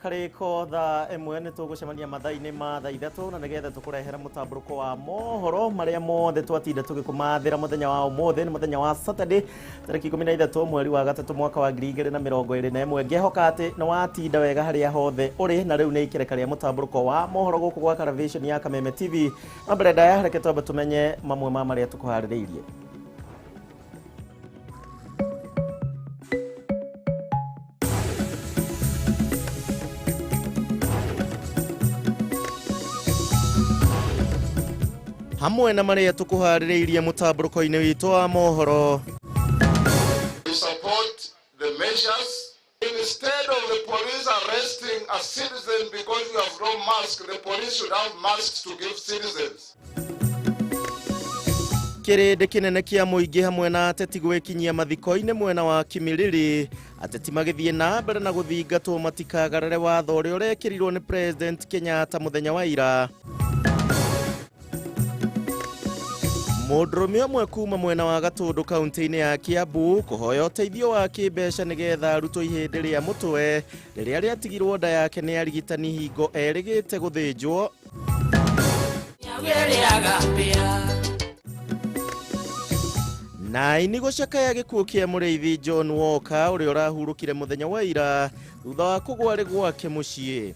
Karĩko thaa 1 nĩ tũgũcemania mathaa-inĩ ma thaa 3 na nĩgetha tũkũrehere mũtambũrũko wa mohoro marĩa mothe twatinda tũgĩkũmathĩra mũthenya wa ũmũthĩ. Nĩ mũthenya wa Saturday tarĩki 13 mweri wa 3 mwaka wa 2021. Ngehoka atĩ nĩ watinda wega harĩa hothe ũrĩ, na rĩu nĩ ikereka rĩa mũtambũrũko wa mohoro gũkũ gwa Caravation ya Kameme TV. Na mbere ndaya, reke twambe tũmenye mamwe ma marĩa tũkũharĩrĩirie. Hamwe na marĩa tũkũharĩrĩirie mũtambũrũko-inĩ witũ wa mohoro. We support the measures. Instead of the police arresting a citizen because you have no mask, the police should have masks to give citizens. Kĩrĩndĩ kĩnene kĩa mũingĩ hamwe na ateti gwĩkinyia mathiko-inĩ mwena wa Kimilili. Ateti magĩthiĩ na mbere na gũthingatwo matikagarare watho ũrĩa ũrekĩrirwo nĩ President Kenyatta mũthenya wa ira. Mũndũrũme ũmwe kuma mwena wa Gatũndũ kaunti-inĩ ya Kiambu kũhoya ũteithio wa kĩmbeca nĩgetha arutwo ihĩndĩ rĩa mũtwe rĩrĩa rĩatigirwo nda yake nĩ arigitani hingo erĩgĩte gũthĩnjwo. Na aini gũcakaya gĩkuũ kĩa mũrĩithi John Walker ũrĩa ũrahurũkire mũthenya wa ira thutha wa kũgwa arĩ gwake mũciĩ.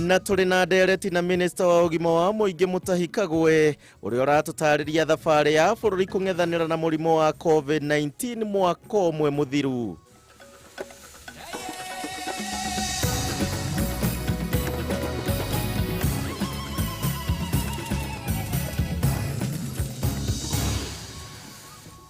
Na tũrĩ na ndereti na minista wa ũgima wa mũingĩ Mutahi Kagwe ũrĩa ũratũtarĩria thabarĩ ya bũrũri kũng'ethanĩra na mũrimũ wa COVID-19 mwaka ũmwe mũthiru.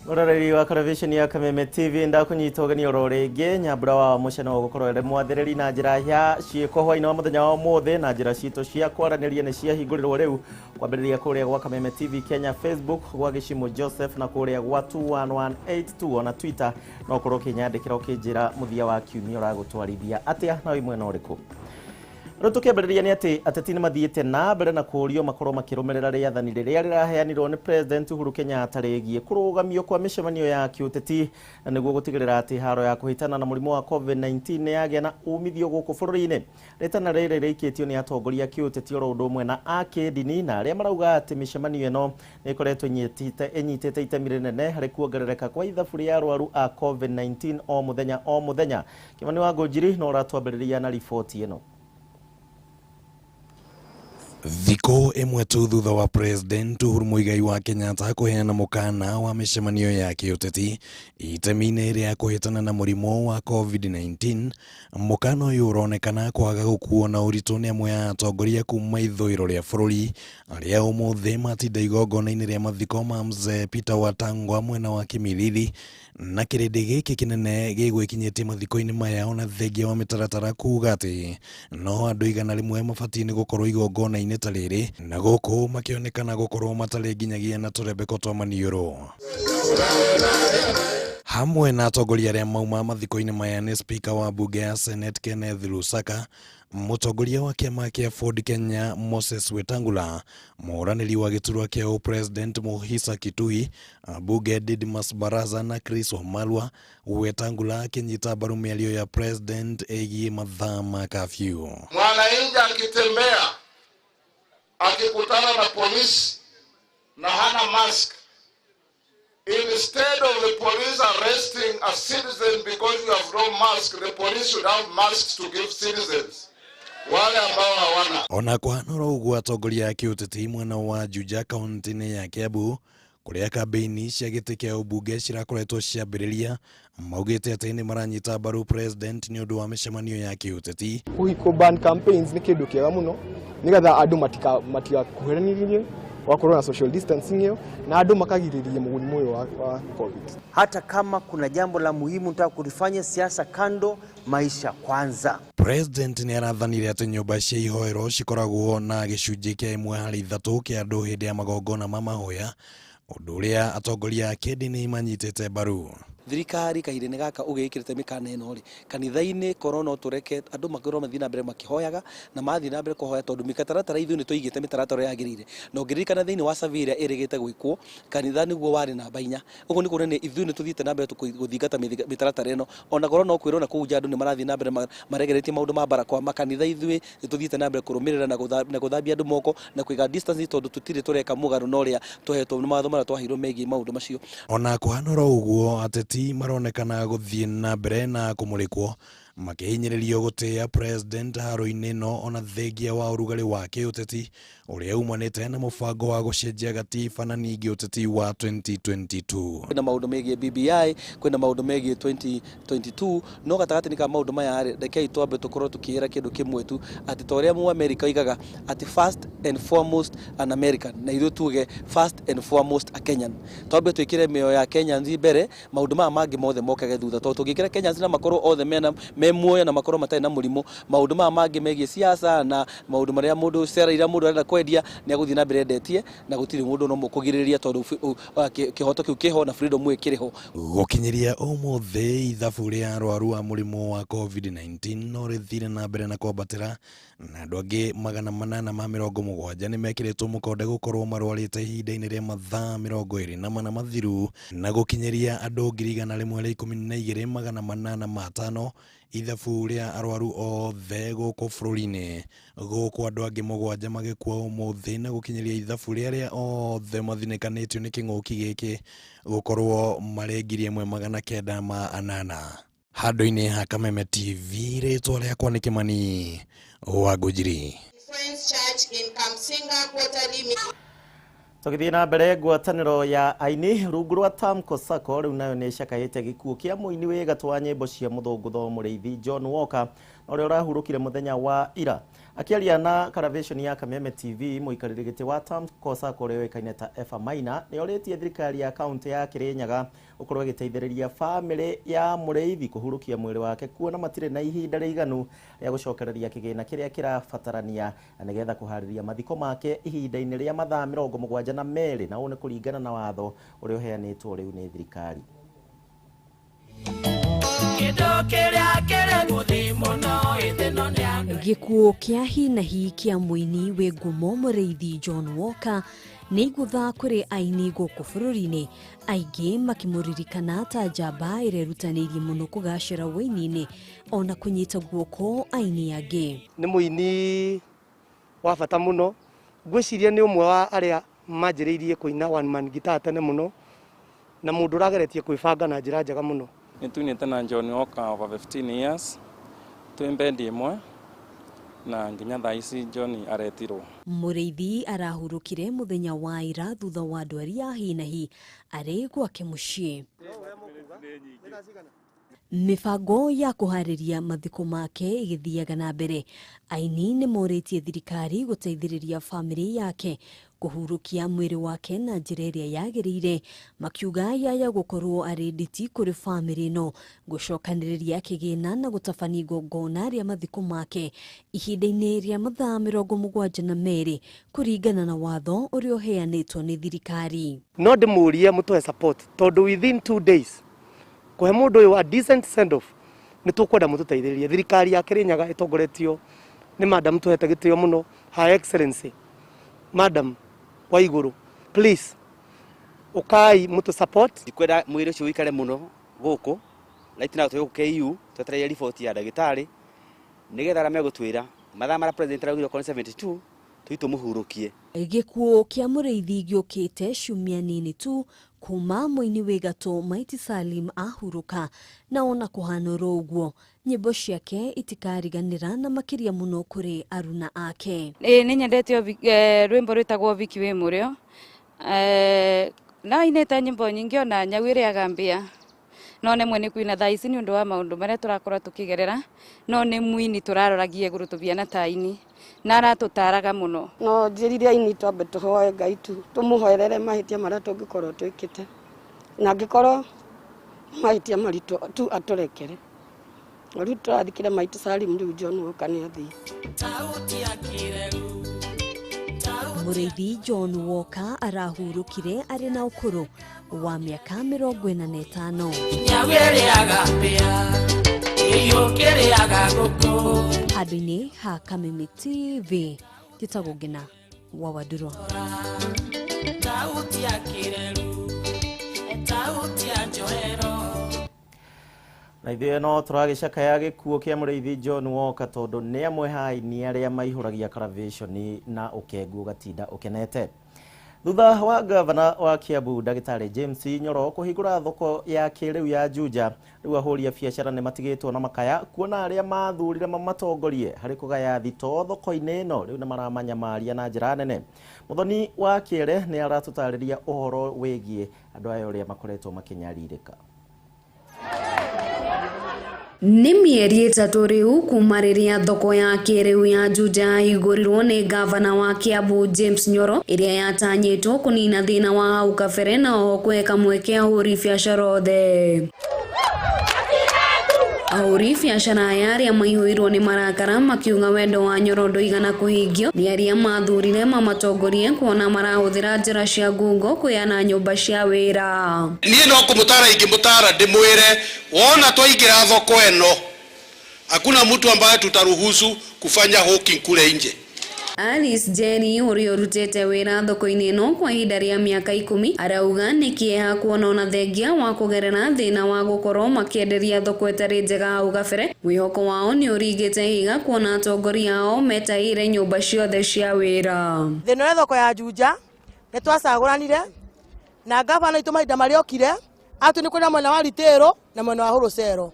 Mũroreri wa Caravation ya Kameme TV, ndakunyita ũgeni oro rĩngĩ. Nyambura wa mũcene wa gũkorwo ĩrĩ mwathĩrĩri na njĩra ya ciĩko hwainĩ wa mũthenya wa ũmũthĩ, na njĩra citũ cia kwaranĩria nĩ ciahingũrĩrwo rĩu kwambĩrĩria kũrĩa gwa Kameme TV Kenya Facebook, gwa Gĩcimũ Joseph, na kũrĩa gwa 21182 ona Twitter no ũkorwo ũkĩnyandĩkĩra ũkĩnjĩra mũthia wa kiumia ũragũtwarithia atĩa na wĩ mwena ũrĩkũ. Rĩu tũkĩambĩrĩria nĩ atĩ ateti nĩ mathiĩte na mbere na kũũrio makorwo makĩrũmĩrĩra rĩathani rĩrĩa rĩraheanirwo nĩ President Uhuru Kenyatta rĩgiĩ kũrũgamio kwa mĩcemanio ya kĩũteti, na nĩguo gũtigĩrĩra atĩ haro ya kũhĩtana na mũrimũ wa COVID-19 nĩ yagĩa na umithio gũkũ bũrũri-inĩ. Rĩtana rĩrĩ rĩikĩtio nĩ atongoria a kĩũteti oro ũndũ ũmwe na a kĩndini, na arĩa marauga atĩ mĩcemanio ĩno nĩ ĩkoretwo ĩnyitĩte itemi rĩnene harĩ kuongerereka kwa ithabu rĩa arwaru a COVID-19 o mũthenya o mũthenya. Kĩmani wa Ngũnjiri no ũratwambĩrĩria na riboti ĩno. Thikũ ĩmwe tu thutha wa President Uhuru Muigai wa Kenyatta kũheana mũkana wa mĩcemanio ya kĩũteti itemi-inĩ rĩa kũhĩtana na mũrimũ wa COVID-19, mũkana ũyũ ũronekana kwaga gũkuo na ũritũ nĩ amwe a atongoria kuma ithũĩro rĩa bũrũri arĩa ũmũthĩ matinda igongona-inĩ rĩa mathiko ma Mzee Peter Watangwa mwena wa Kimilili, na kĩrĩndĩ gĩkĩ kĩnene gĩgwĩkinyĩtie mathiko-inĩ maya ona thengia wa mĩtaratara kuga atĩ no andũ 100 mabatiĩ nĩ gũkorwo igongona-inĩ ta rĩrĩ, na gũkũ makĩonekana gũkorwo matarĩ nginyagia na tũrembeko twa maniũrũ. Hamwe na atongoria arĩa mauma mathiko-inĩ maya nĩ Speaker wa mbunge ya Senate Kenneth Lusaka, mũtongoria wa kĩama kĩa Ford Kenya Moses Wetangula, mũhũranĩri wa gĩturwa kĩa ũpresident Muhisa Kitui, mbunge Didmus Barasa na Chris Wamalwa. Wetangula akĩnyita mbaru mĩario ya president ĩgiĩ mathaa ma curfew. Mwananchi akitembea akikutana na polisi na hana mask, instead of the police arresting a citizen because you have no mask, the police should have masks to give citizens wale ambao hawana. Ona kũhana oro ũguo, atongoria a kĩũteti mwena wa Juja kaunti-inĩ ya Kiambu kũrĩa kambĩini cia gĩtĩ kĩa ũmbunge cirakoretwo ciambĩrĩria maugĩte atĩ nĩ maranyita mbaru president nĩ ũndũ wa mĩcemanio ya kĩũteti. Kũhiko ban campaigns nĩ kĩndũ kĩega mũno nĩgetha andũ matigakuhĩrĩrie, wakorwo na social distancing ĩyo, na andũ makagirĩrĩria mũrimũ ũyũ wa COVID. Hata kama kuna jambo la muhimu nataka kulifanya, siasa kando, maisha kwanza. President nĩ arathanire atĩ nyũmba cia ihoero cikoragwo na gĩcunjĩ kĩa 1 harĩ 3 kĩa andũ hĩndĩ ya magongona ma mahoya, ũndũ ũrĩa atongoria a kĩndini manyitĩte mbaru. Thirikari kahinda-inĩ gaka ũgĩĩkĩrĩte mĩkana ĩno rĩ, kanitha-inĩ korwo no tũreke andũ makorwo mathiĩ na mbere makĩhoyaga na mathiĩ na mbere kũhoya, tondũ mĩtaratara ithuĩ nĩ tũigĩte mĩtaratara yagĩrĩire. Na ũngĩririkana thĩinĩ wa survey ĩrĩa ĩrĩgĩte gwĩkwo, kanitha nĩguo warĩ namba 4. Ũguo nĩ kuonania ithuĩ nĩ tũthiĩte na mbere gũthingata mĩtaratara ĩno. Ona korwo no kwĩrwo na kũu nja andũ nĩ marathiĩ na mbere maregeretie maũndũ ma barakoa, makanitha ithuĩ nĩ tũthiĩte na mbere kũrũmĩrĩra na gũthambia andũ moko na kũiga distance, tondũ tũtirĩ tũreka mũgarũ na ũrĩa tũhetwo nĩ mawatho marĩa twaheirwo megiĩ maũndũ macio. Ona kũhana oro ũguo, ateti maronekana gũthiĩ na mbere na kũmũrĩkwo makĩhinyĩrĩrio gũtĩĩa president haro-inĩ ĩno, ona thengia wa ũrugarĩ wa kĩũteti ũrĩa umanĩte na mũbango wa gũcenjia gatiba na ningĩ ũteti wa 2022. Kwĩna maũndũ megiĩ BBI, kwĩna maũndũ megiĩ 2022, no gatagatĩ-inĩ ka maũndũ maya rĩ, rekei twambe tũkorwo tũkĩĩra kĩndũ kĩmwe tu, atĩ ta ũrĩa Mũamerika oigaga atĩ first and foremost an American, na ithuĩ tuge first and foremost a Kenyan. Twambe twĩkĩre mĩoyo ya Kenyans mbere, maũndũ maya mangĩ mothe mokage thutha, tondũ tũngĩkĩra Kenyans na makorwo othe mena me muoyo na makorwo matarĩ na mũrimũ, maũndũ maya mangĩ megiĩ siasa na maũndũ marĩa mũndũ cera iria mũndũ arenda kwendia nĩ agũthiĩ na mbere endetie, na gũtirĩ mũndũ no mũkũgirĩrĩria, tondũ kĩhoto kĩu kĩho na freedom ĩkĩrĩ ho. Gũkinyĩria ũmũthĩ, ithabu rĩa arwaru a mũrimũ wa COVID-19 no rĩthire na mbere na kwambatĩra, na andũ angĩ 870 nĩ mekĩrĩtwo mũkonde gũkorwo marwarĩte ihinda-inĩ rĩa mathaa 24 mathiru, na gũkinyĩria andũ 112,805 ithabu rĩa arwaru othe gũkũ bũrũri-inĩ, gũkũ andũ angĩ 7 magĩkua ũmũthĩ, na gũkinyĩria ithabu rĩa arĩa othe mathinĩkanĩtio nĩ kĩng'ũki gĩkĩ gũkorwo marĩ 1908. Handũ-inĩ ha Kameme TV, rĩtwa rĩakwa nĩ Kĩmani wa Ngũnjiri. Tũgĩthiĩ na mbere, ngwatanĩro ya aini rungu rwa Tamko Sacco rĩu nayo nĩ ĩcakaĩte gĩkuũ kĩa mũini wĩ gatũ wa nyĩmbo cia mũthũngũtho Mũrĩithi John Walker, na ũrĩa ũrahurũkire mũthenya wa ira. Akĩaria na Caravation ya Kameme TV, mũikarĩri gĩtĩ wa Tamko Sacco ũrĩa ũĩkaine ta Eva Maina nĩ orĩtie thirikari ya kaunti ya Kirinyaga gũkorwo ĩgĩteithĩrĩria bamĩrĩ ya Mũrĩithi kũhurũkia mwĩrĩ wake, kuona matirĩ na ihinda rĩiganu rĩa gũcokereria kĩgĩna kĩrĩa kĩrabatarania na nĩgetha kũharĩria mathiko make ihinda-inĩ rĩa mathaa 72, na ũũ nĩ kũringana na watho ũrĩa ũheanĩtwo rĩu nĩ thirikari. Gĩkuũ kĩa hi na hi kĩa mũini wĩ ngumo Mũrĩithi John Walker nĩ igũtha kũrĩ aini gũkũ bũrũri-inĩ, aingĩ makĩmũririkana ta njamba ĩrĩa ĩrutanĩirie mũno kũgacĩra wũini-inĩ ona kũnyita guoko aini angĩ. Nĩ mũini wa bata mũno, ngwĩciria nĩ ũmwe wa arĩa manjĩrĩirie kũina one man guitar tene mũno, na mũndũ ũrageretie kwĩbanga na njĩra njega mũno. Nĩtũinĩte na John Walker over 15 years, twĩ mbendi ĩmwe na nginya thaa ici John aretirwo. Mũrĩithi arahurũkire mũthenya wa ira thutha wa ndwari ya hi na hi arĩ gwake mũciĩ. Mĩbango ya kũharĩria mathiko make ĩgĩthiaga na mbere, aini nĩ morĩtie thirikari gũteithĩrĩria bamĩrĩ yake kũhurũkia mwĩrĩ wake na njĩra ĩrĩa yagĩrĩire, makiuga yaya gũkorwo arĩ nditi kũrĩ bamĩrĩ ĩno gũcokanĩrĩria kĩgĩna na gũtabania igongona rĩa mathiko make ihinda-inĩ rĩa mathaa 72 kũringana na watho ũrĩa ũheanĩtwo nĩ thirikari. No ndĩmũrie mũtũhe support, tondũ within 2 days kũhe mũndũ ũyũ a decent send off nĩ tũkwenda mũtũteithĩrĩrie. Thirikari ya Kirinyaga ĩtongoretio nĩ madam tũhete gĩtĩo mũno, Her Excellency Madam Waiguru, please ũkai mũtũ support. Ndikwenda mwĩrĩ ũcio ũikare mũno gũkũ, right now twĩ gũkũ KU twetereire report ya ndagĩtarĩ nĩgetha arĩa megũtwĩra mathaa marĩa president araugire okorwo nĩ 72 tũthiĩ tũmũhurũkie. Gĩkuũ kĩa Mũrĩithi gĩũkĩte ciumia nini tu kuma mũini wĩ gatũ Maiti Salim ahurũka, na ona kũhana oro ũguo nyĩmbo ciake itikariganĩra na makĩria mũno kũrĩ aruna ake. Ĩĩ nĩ nyendete rwĩmbo rwĩtagwo Viki wĩ mũrĩo, no ainĩte nyĩmbo nyingĩ ona nyau ĩrĩaga mbĩa, no nĩ mwene kuina thaa ici nĩ ũndũ wa maũndũ marĩa tũrakorwo tũkĩgerera, no nĩ mũini tũraroragia igũrũ tũbiana ta aini na aratũtaraga mũno. No njĩrire aini twambe tũhoe Ngai tu tũmũhoerere mahĩtia marĩa tũngĩkorwo twĩkĩte, na angĩkorwo mahĩtia maritũ tu atũrekere. Rĩu tũrathikire Maiti Salim, rĩu John Walker nĩ athiĩ. Mũrĩithi John Walker arahurũkire arĩ na ũkũrũ wa mĩaka 45. Handũ-inĩ ha Kameme TV, njĩtagwo Ngina wa Wanduro. Na ithuĩ no tũragĩcakaya gĩkuũ kĩa mũrĩithi John Walker tondũ nĩ amwe ha aini arĩa maihũragia karavĩconi na ũkengu ũgatinda ũkenete. Thutha wa gavana wa Kiambu Ndagĩtarĩ James Nyoro kũhingũra thoko ya kĩrĩu ya Juja, rĩu ahũri a biacara nĩ matigĩtwo na makaya kuona arĩa mathurire mamatongorie harĩ kũgaya thitoo thoko-inĩ ĩno rĩu nĩ maramanyamaria na njĩra nene. Mũthoni wa Kĩere nĩ aratũtarĩria ũhoro wĩgiĩ andũ aya ũrĩa makoretwo makĩnyarirĩka. Nĩ mĩeri 3 rĩu kuma rĩrĩa thoko ya kĩrĩu ya Juja yahingũrirwo nĩ gavana wa Kiambu James Nyoro, ĩrĩa yatanyĩtwo kũnina thĩna wa hau kabere na oho kũhe kamweke ahũri biacara othe. Ahũri biacara aya arĩa maihũirwo nĩ marakara makiuga wendo wa Nyoro ndũigana kũhingio nĩ arĩa mathurire mamatongorie kuona marahũthĩra njĩra cia ngungo kũheana nyũmba cia wĩra. Niĩ no kũmũtara ingĩmũtara ndĩmwĩre wona twaingĩra thoko ĩno hakuna mtu ambaye tutaruhusu kufanya hawking kule nje. Alice Jerry ũrĩa ũrutĩte wĩra thoko-inĩ ĩno kwa ihinda rĩa mĩaka 10 arauga nĩ kĩeha kuona ona thengia wa kũgerera thĩna wa gũkorwo makĩenderia thoko ĩtarĩ njega hau kabere, mwĩhoko wao nĩ ũringĩte ihiga kuona atongoria ao metaire nyũmba ciothe cia wĩra. Thĩna wa thoko ya Juja nĩ twacagũranire na gavana itũ mahinda marĩa okire atĩ nĩ kwĩna mwena wa retail na mwena wa wholesale.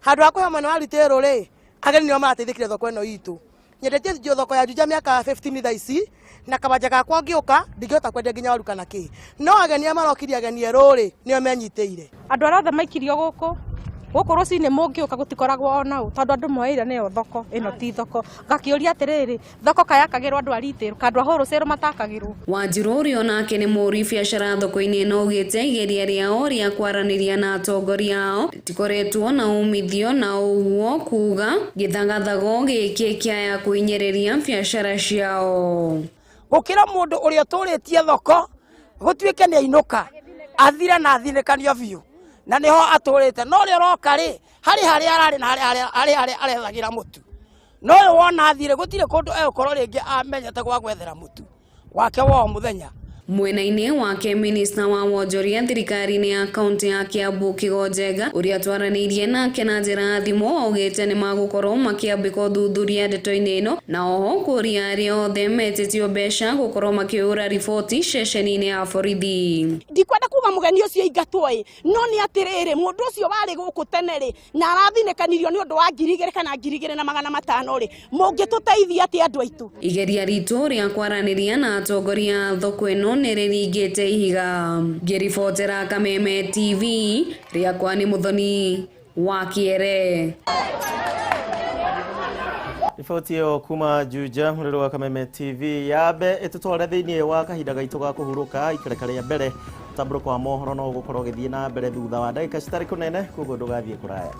Handũ ha kũhe mwena wa retail rĩ, ageni nĩo marateithĩkire thoko ĩno itũ. Nyendetie thoko ya Juja mĩaka 15 thaa ici na kabanja gakwa ngĩũka ndingĩhota kwendia nginya waru kana kĩ, no ageni arĩa marokirie ageni erũ rĩ nĩo menyitĩire. Andũ arĩa othe maikirio gũkũ gũkũ rũcinĩ mũngĩũka gũtikoragwo ona ũ tondũ andũ moeire nĩyo thoko ĩno ti thoko. Ngakĩũria atĩrĩrĩ, thoko kayakagĩrwo andũ a retail ka andũ a wholesale matakagĩrwo. Wanjiru ũrĩa onake nĩ mũhũri biacara thoko-inĩ ĩno augĩte igeria rĩao rĩa kwaranĩria na atongoria ao rĩtikoretwo na umithio na ũguo kuga gĩthagathago gĩkĩ kĩaya kũhinyĩrĩria biacara ciao. Gũkĩra mũndũ ũrĩa ũtũrĩtie thoko gũtuĩke nĩ ainũka athire na athinĩkanio biũ na niho atũrĩte, no ũrĩa ũroka rĩ harĩ harĩa ararĩ na harĩ harĩa arethagĩra mũtu, no ũyũ wona athire gũtirĩ kũndũ egũkorwo rĩngĩ amenyete gwa gwethera mũtu wake wa o mũthenya. Mwena-inĩ wake minista wa wonjoria thirikari-inĩ ya kaunti ya Kiambu Kigo Njenga ũrĩa twaranĩirie nake na njĩra ya thimũ augĩte nĩ magũkorwo makĩambĩka ũthuthuria ndeto-inĩ ĩno na oho kũria arĩa othe metĩtio mbeca gũkorwo makĩhũra riboti ceceni-inĩ ya borithi. Ndikwenda kuga mũgeni ũcio aingatwo ĩ, no nĩ atĩrĩrĩ, mũndũ ũcio warĩ gũkũ tene rĩ na arathinĩkanirio nĩ ũndũ wa 2,000 kana 2,500 rĩ, mũngĩtũteithia atĩa andũ aitũ? Igeria ritũ rĩa kwaranĩria na atongoria a thoko ĩno nĩ rĩringĩte ihiga. Ngĩribotera Kameme TV, rĩakwa nĩ Mũthoni wa Kĩere. Riboti ĩyo kuma Juja mũrĩrĩ wa Kameme TV yambe ĩtũtware thĩinĩ wa kahinda gaitũ ga kũhurũka ikereka rĩa mbere. Mũtambũrũko wa mohoro no ũgũkorwo ũgĩthiĩ na mbere thutha wa ndagĩka citarĩ kũnene, koguo ndũgathiĩ kũraya.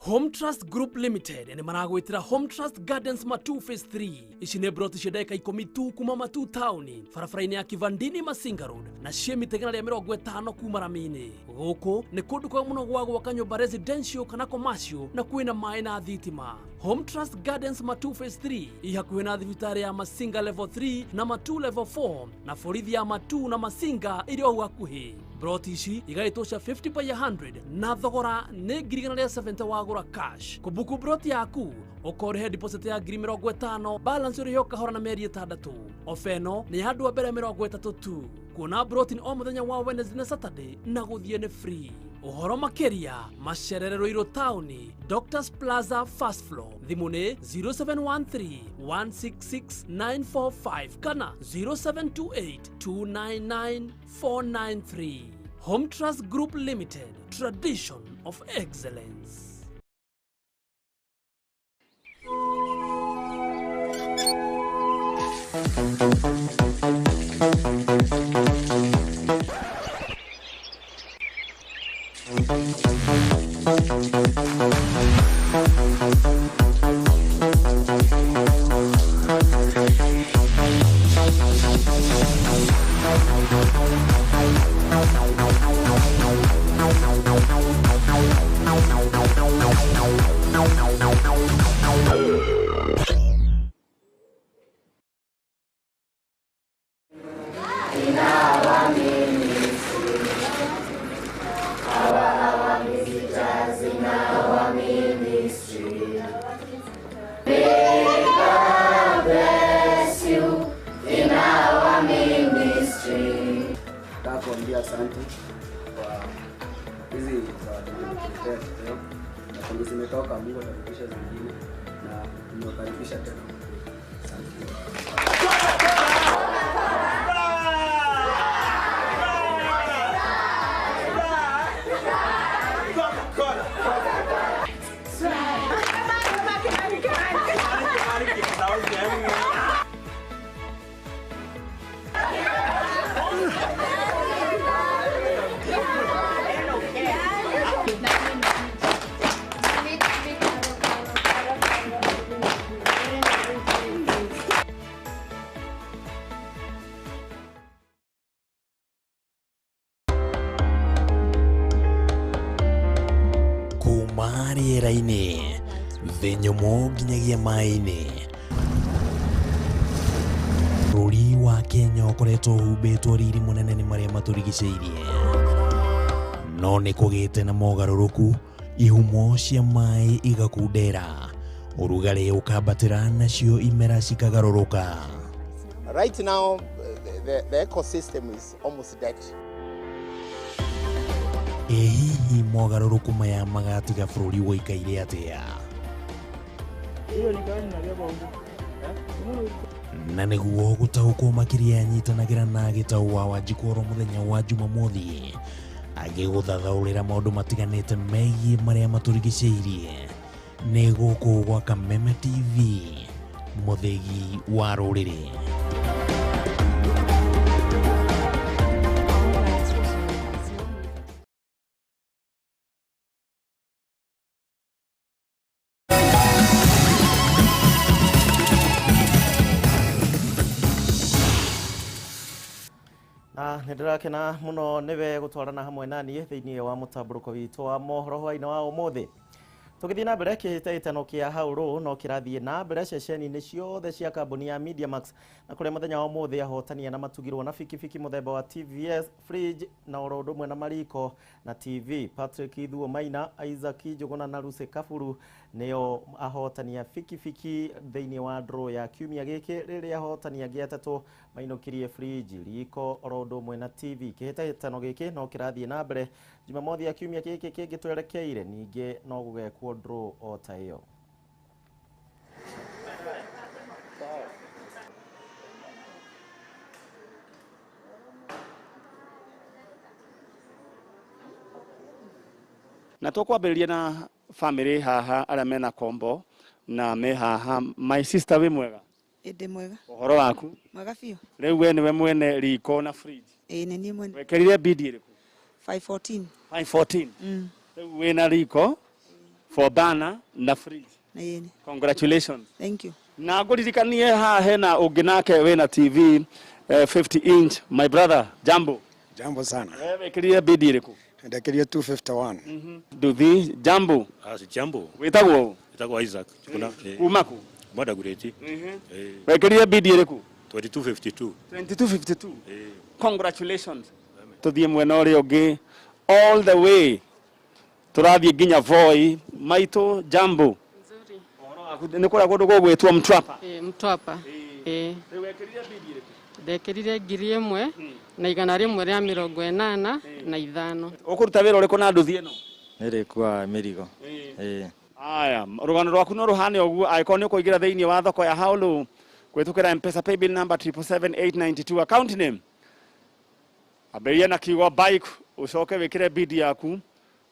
Home Trust Group Limited nĩ maragwĩtĩra Home Trust Gardens Matu Phase 3. Ici nĩ broti cia ndagĩka 10 tu kuma Matu Town, barabara-inĩ ya Kivandini Masinga Road na ciĩ mita 150 kuma rami-inĩ. Gũkũ nĩ kũndũ kwega mũno gwa gwaka nyũmba residential kana commercial na kwĩna maĩ na thitima. Home Trust Gardens Matu Phase 3 ĩ hakuhĩ na thibitarĩ ya Masinga Level 3 na Matu Level 4 na borithi ya Matu na Masinga ĩrĩ o hau hakuhĩ. Broti ici igaĩtwo cia 50 by 100 na thogora nĩ 170 wagũra cash. Kũbuku broti yaku ũkorĩhe deposit ya 50,000, balance ũrĩhe ũkahora na mĩeri 6. Ofa ĩno nĩ ya andũ a mbere 30 tu. Kuona broti nĩ o mũthenya wa Wednesday na Saturday na gũthiĩ nĩ free. Ũhoro makĩria macerere Ruiru Town, Doctors Plaza first floor. Thimũ nĩ 0713 166 945 kana 0728 299 493. Home Trust Group Limited, tradition of excellence. Nataka kuambia asante kwa hizi zawadi mlizotupea leo, na kwenye zimetoka, Mungu atarudisha zingine na tumewakaribisha tena. Asante. Kuma rĩera-inĩ, thĩ nyũmũ nginyagia maĩ-inĩ. Bũrũri wa Kenya ũkoretwo ũhumbĩtwo riri mũnene nĩ marĩa matũrigicĩirie, no nĩ kũgĩte na mogarũrũku, ihumo cia maĩ igakundera, ũrugarĩ ũkambatĩra nacio imera cikagarũrũka. Right now, the ecosystem is almost dead. Ĩ hihi mogarũrũku maya magatiga bũrũri ũikaire atĩa? Na nĩguo gũtaũkwo makĩria, nyitanagĩra na Gĩtaũ wa Wanjikũ oro mũthenya wa Jumamothi agĩgũthathaũrĩra maũndũ matiganĩte megiĩ marĩa matũrigicĩirie. Nĩ gũkũ gwa Kameme TV, mũthĩgi wa rũrĩrĩ. Na nĩ ndĩrakena mũno nĩwe gũtwarana hamwe na niĩ thĩinĩ wa mũtambũrũko witũ wa mohoro hwaĩ-inĩ wa ũmũthĩ. Tũgĩthiĩ na mbere, kĩhĩtahĩtano kĩa haurũ no kĩrathiĩ na mbere ceceni-inĩ ciothe cia kambuni ya Mediamax, na kũrĩa mũthenya wa ũmũthĩ ahotani ana matugirwo na bikibiki mũthemba wa TVS, fridge na oro ũndũ ũmwe na mariko na TV. Patrick Ithuo Maina, Isaac Njũgũna na Lucy Kaburu nĩo ahotani a bikibiki thĩinĩ wa draw ya kiumia gĩkĩ, rĩrĩa ahotani angĩ atatũ mainũkirie fridge, riko oro ũndũ ũmwe na TV. Kĩhĩtahĩtano gĩkĩ no kĩrathiĩ na mbere Jumamothi ya kiumia gĩkĩ kĩngĩ twerekeire, ningĩ no gũgekwo draw o ta ĩyo. Na tũkwambĩrĩria na family haha arĩa mena kombo na me haha. My sister, wĩ mwega? Ĩndĩ mwega. Ũhoro waku? Mwega biũ. Rĩu we nĩwe mwene riko na fridge? Ĩĩ nĩ niĩ mwene. Wekĩrire bidi ĩrĩkũ? 514. 514. Rĩu wĩna riko for bana na fridge. Ĩĩ. Congratulations. Thank you. Na ngũririkanie haha hena ũngĩ nake wĩna TV 50 inch. My brother, jambo. Jambo sana. Wewe wekĩrire bidi ĩrĩkũ? Ndekĩrire 251. Nduthi, jambo. Ah, si jambo. Wĩtagwo ũ? Wĩtagwo Isaac. Kuna Kuma kũ? Kuma Dagoretti. Wekĩrire bidi ĩrĩkũ? 2252. 2252. Congratulations. Tuthiĩ mwena ũrĩa ũngĩ all the way tũrathiĩ nginya Voi. Maitũ, jambo. Nĩ kũrĩa kũndũ gũgwĩtwo Mtwapa. Ĩ, Mtwapa. Ĩ. Ndekĩrire 1185. Ũkũruta wĩra ũrĩkũ na nduthi ĩno? Nĩrĩkuaga mĩrigo. Ĩĩ. Aya, rũgano rwaku no rũhane ũguo angĩkorwo nĩ ũkũingĩra thĩinĩ wa thoko ya Haulu kũhĩtũkĩra M-Pesa paybill number 777892, account name ambĩrĩria na kiugo bike, ũcoke wĩkĩre bidi yaku,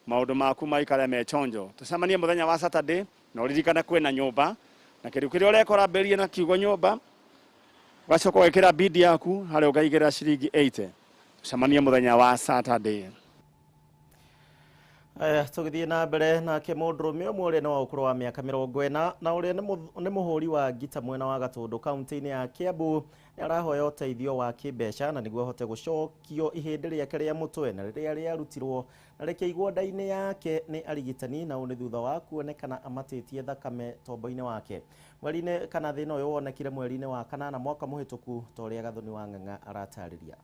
maũndũ maku maikare me chonjo. Tũcemanie mũthenya wa Saturday, na ũririkane kwĩna nyũmba na kĩndũ kĩrĩa ũrekora ambĩrĩrie na kiugo nyũmba. Ũgacoka ũgekĩra bid yaku harĩa ũkaigĩrĩra ciringi 80. Tucemanie mũthenya wa Saturday. Aya, tũgĩthiĩ na mbere nake mũndũrũme ũmwe ũrĩa nĩ wa ũkũrũ wa mĩaka 40 na ũrĩa nĩ mũhũri wa ngita mwena wa Gatũndũ kaunti-inĩ ya Kiambu nĩ arahoya ũteithio wa kĩmbeca na nĩguo ahote gũcokio ihĩndĩ rĩake rĩa mũtwe na rĩrĩa rĩarutirwo na rĩkĩigwo nda-inĩ yake nĩ arigitani, na ũũ nĩ thutha wa kuonekana amatĩtie thakame tombo-inĩ wake mweri-inĩ kana thĩna ũyũ wonekire mweri-inĩ wa kanana mwaka mũhĩtũku ta ũrĩa Gathoni wa Ng'ang'a aratarĩria.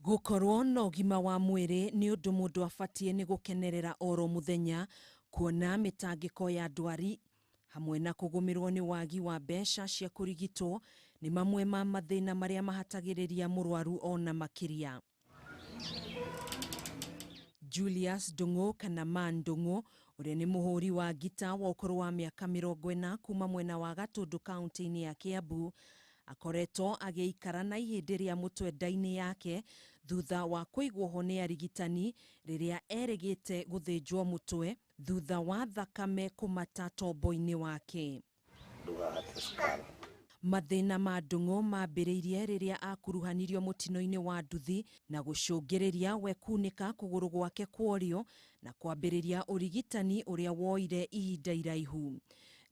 Gũkorwo na ũgima wa mwĩrĩ nĩ ũndũ mũndũ abatiĩ nĩ gũkenerera oro mũthenya, kuona mĩtangĩko ya ndwari hamwe na kũgũmĩrwo nĩ wagi wa mbeca cia kũrigitwo nĩ mamwe ma mathĩna marĩa mahatagĩrĩria mũrwaru ona makĩria. Julius Ndung'u kana Man Ndung'u ũrĩa nĩ mũhũri wa ngita wa ũkũrũ wa mĩaka 40 kuma mwena wa Gatũndũ kaunti-inĩ ya Kiambu akoretwo agĩikara na ihĩndĩ rĩa mũtwe nda-inĩ yake thutha wa kũigwo ho nĩ arigitani rĩrĩa erĩgĩte gũthĩnjwo mũtwe thutha wa thakame kũmata tombo-inĩ wake. Mathĩna ma Ndung'u mambĩrĩirie rĩrĩa akuruhanirio mũtino-inĩ wa nduthi na gũcũngĩrĩria we kunĩka kũgũrũ gwake kwa ũrĩo na kwambĩrĩria ũrigitani ũrĩa woire ihinda iraihu.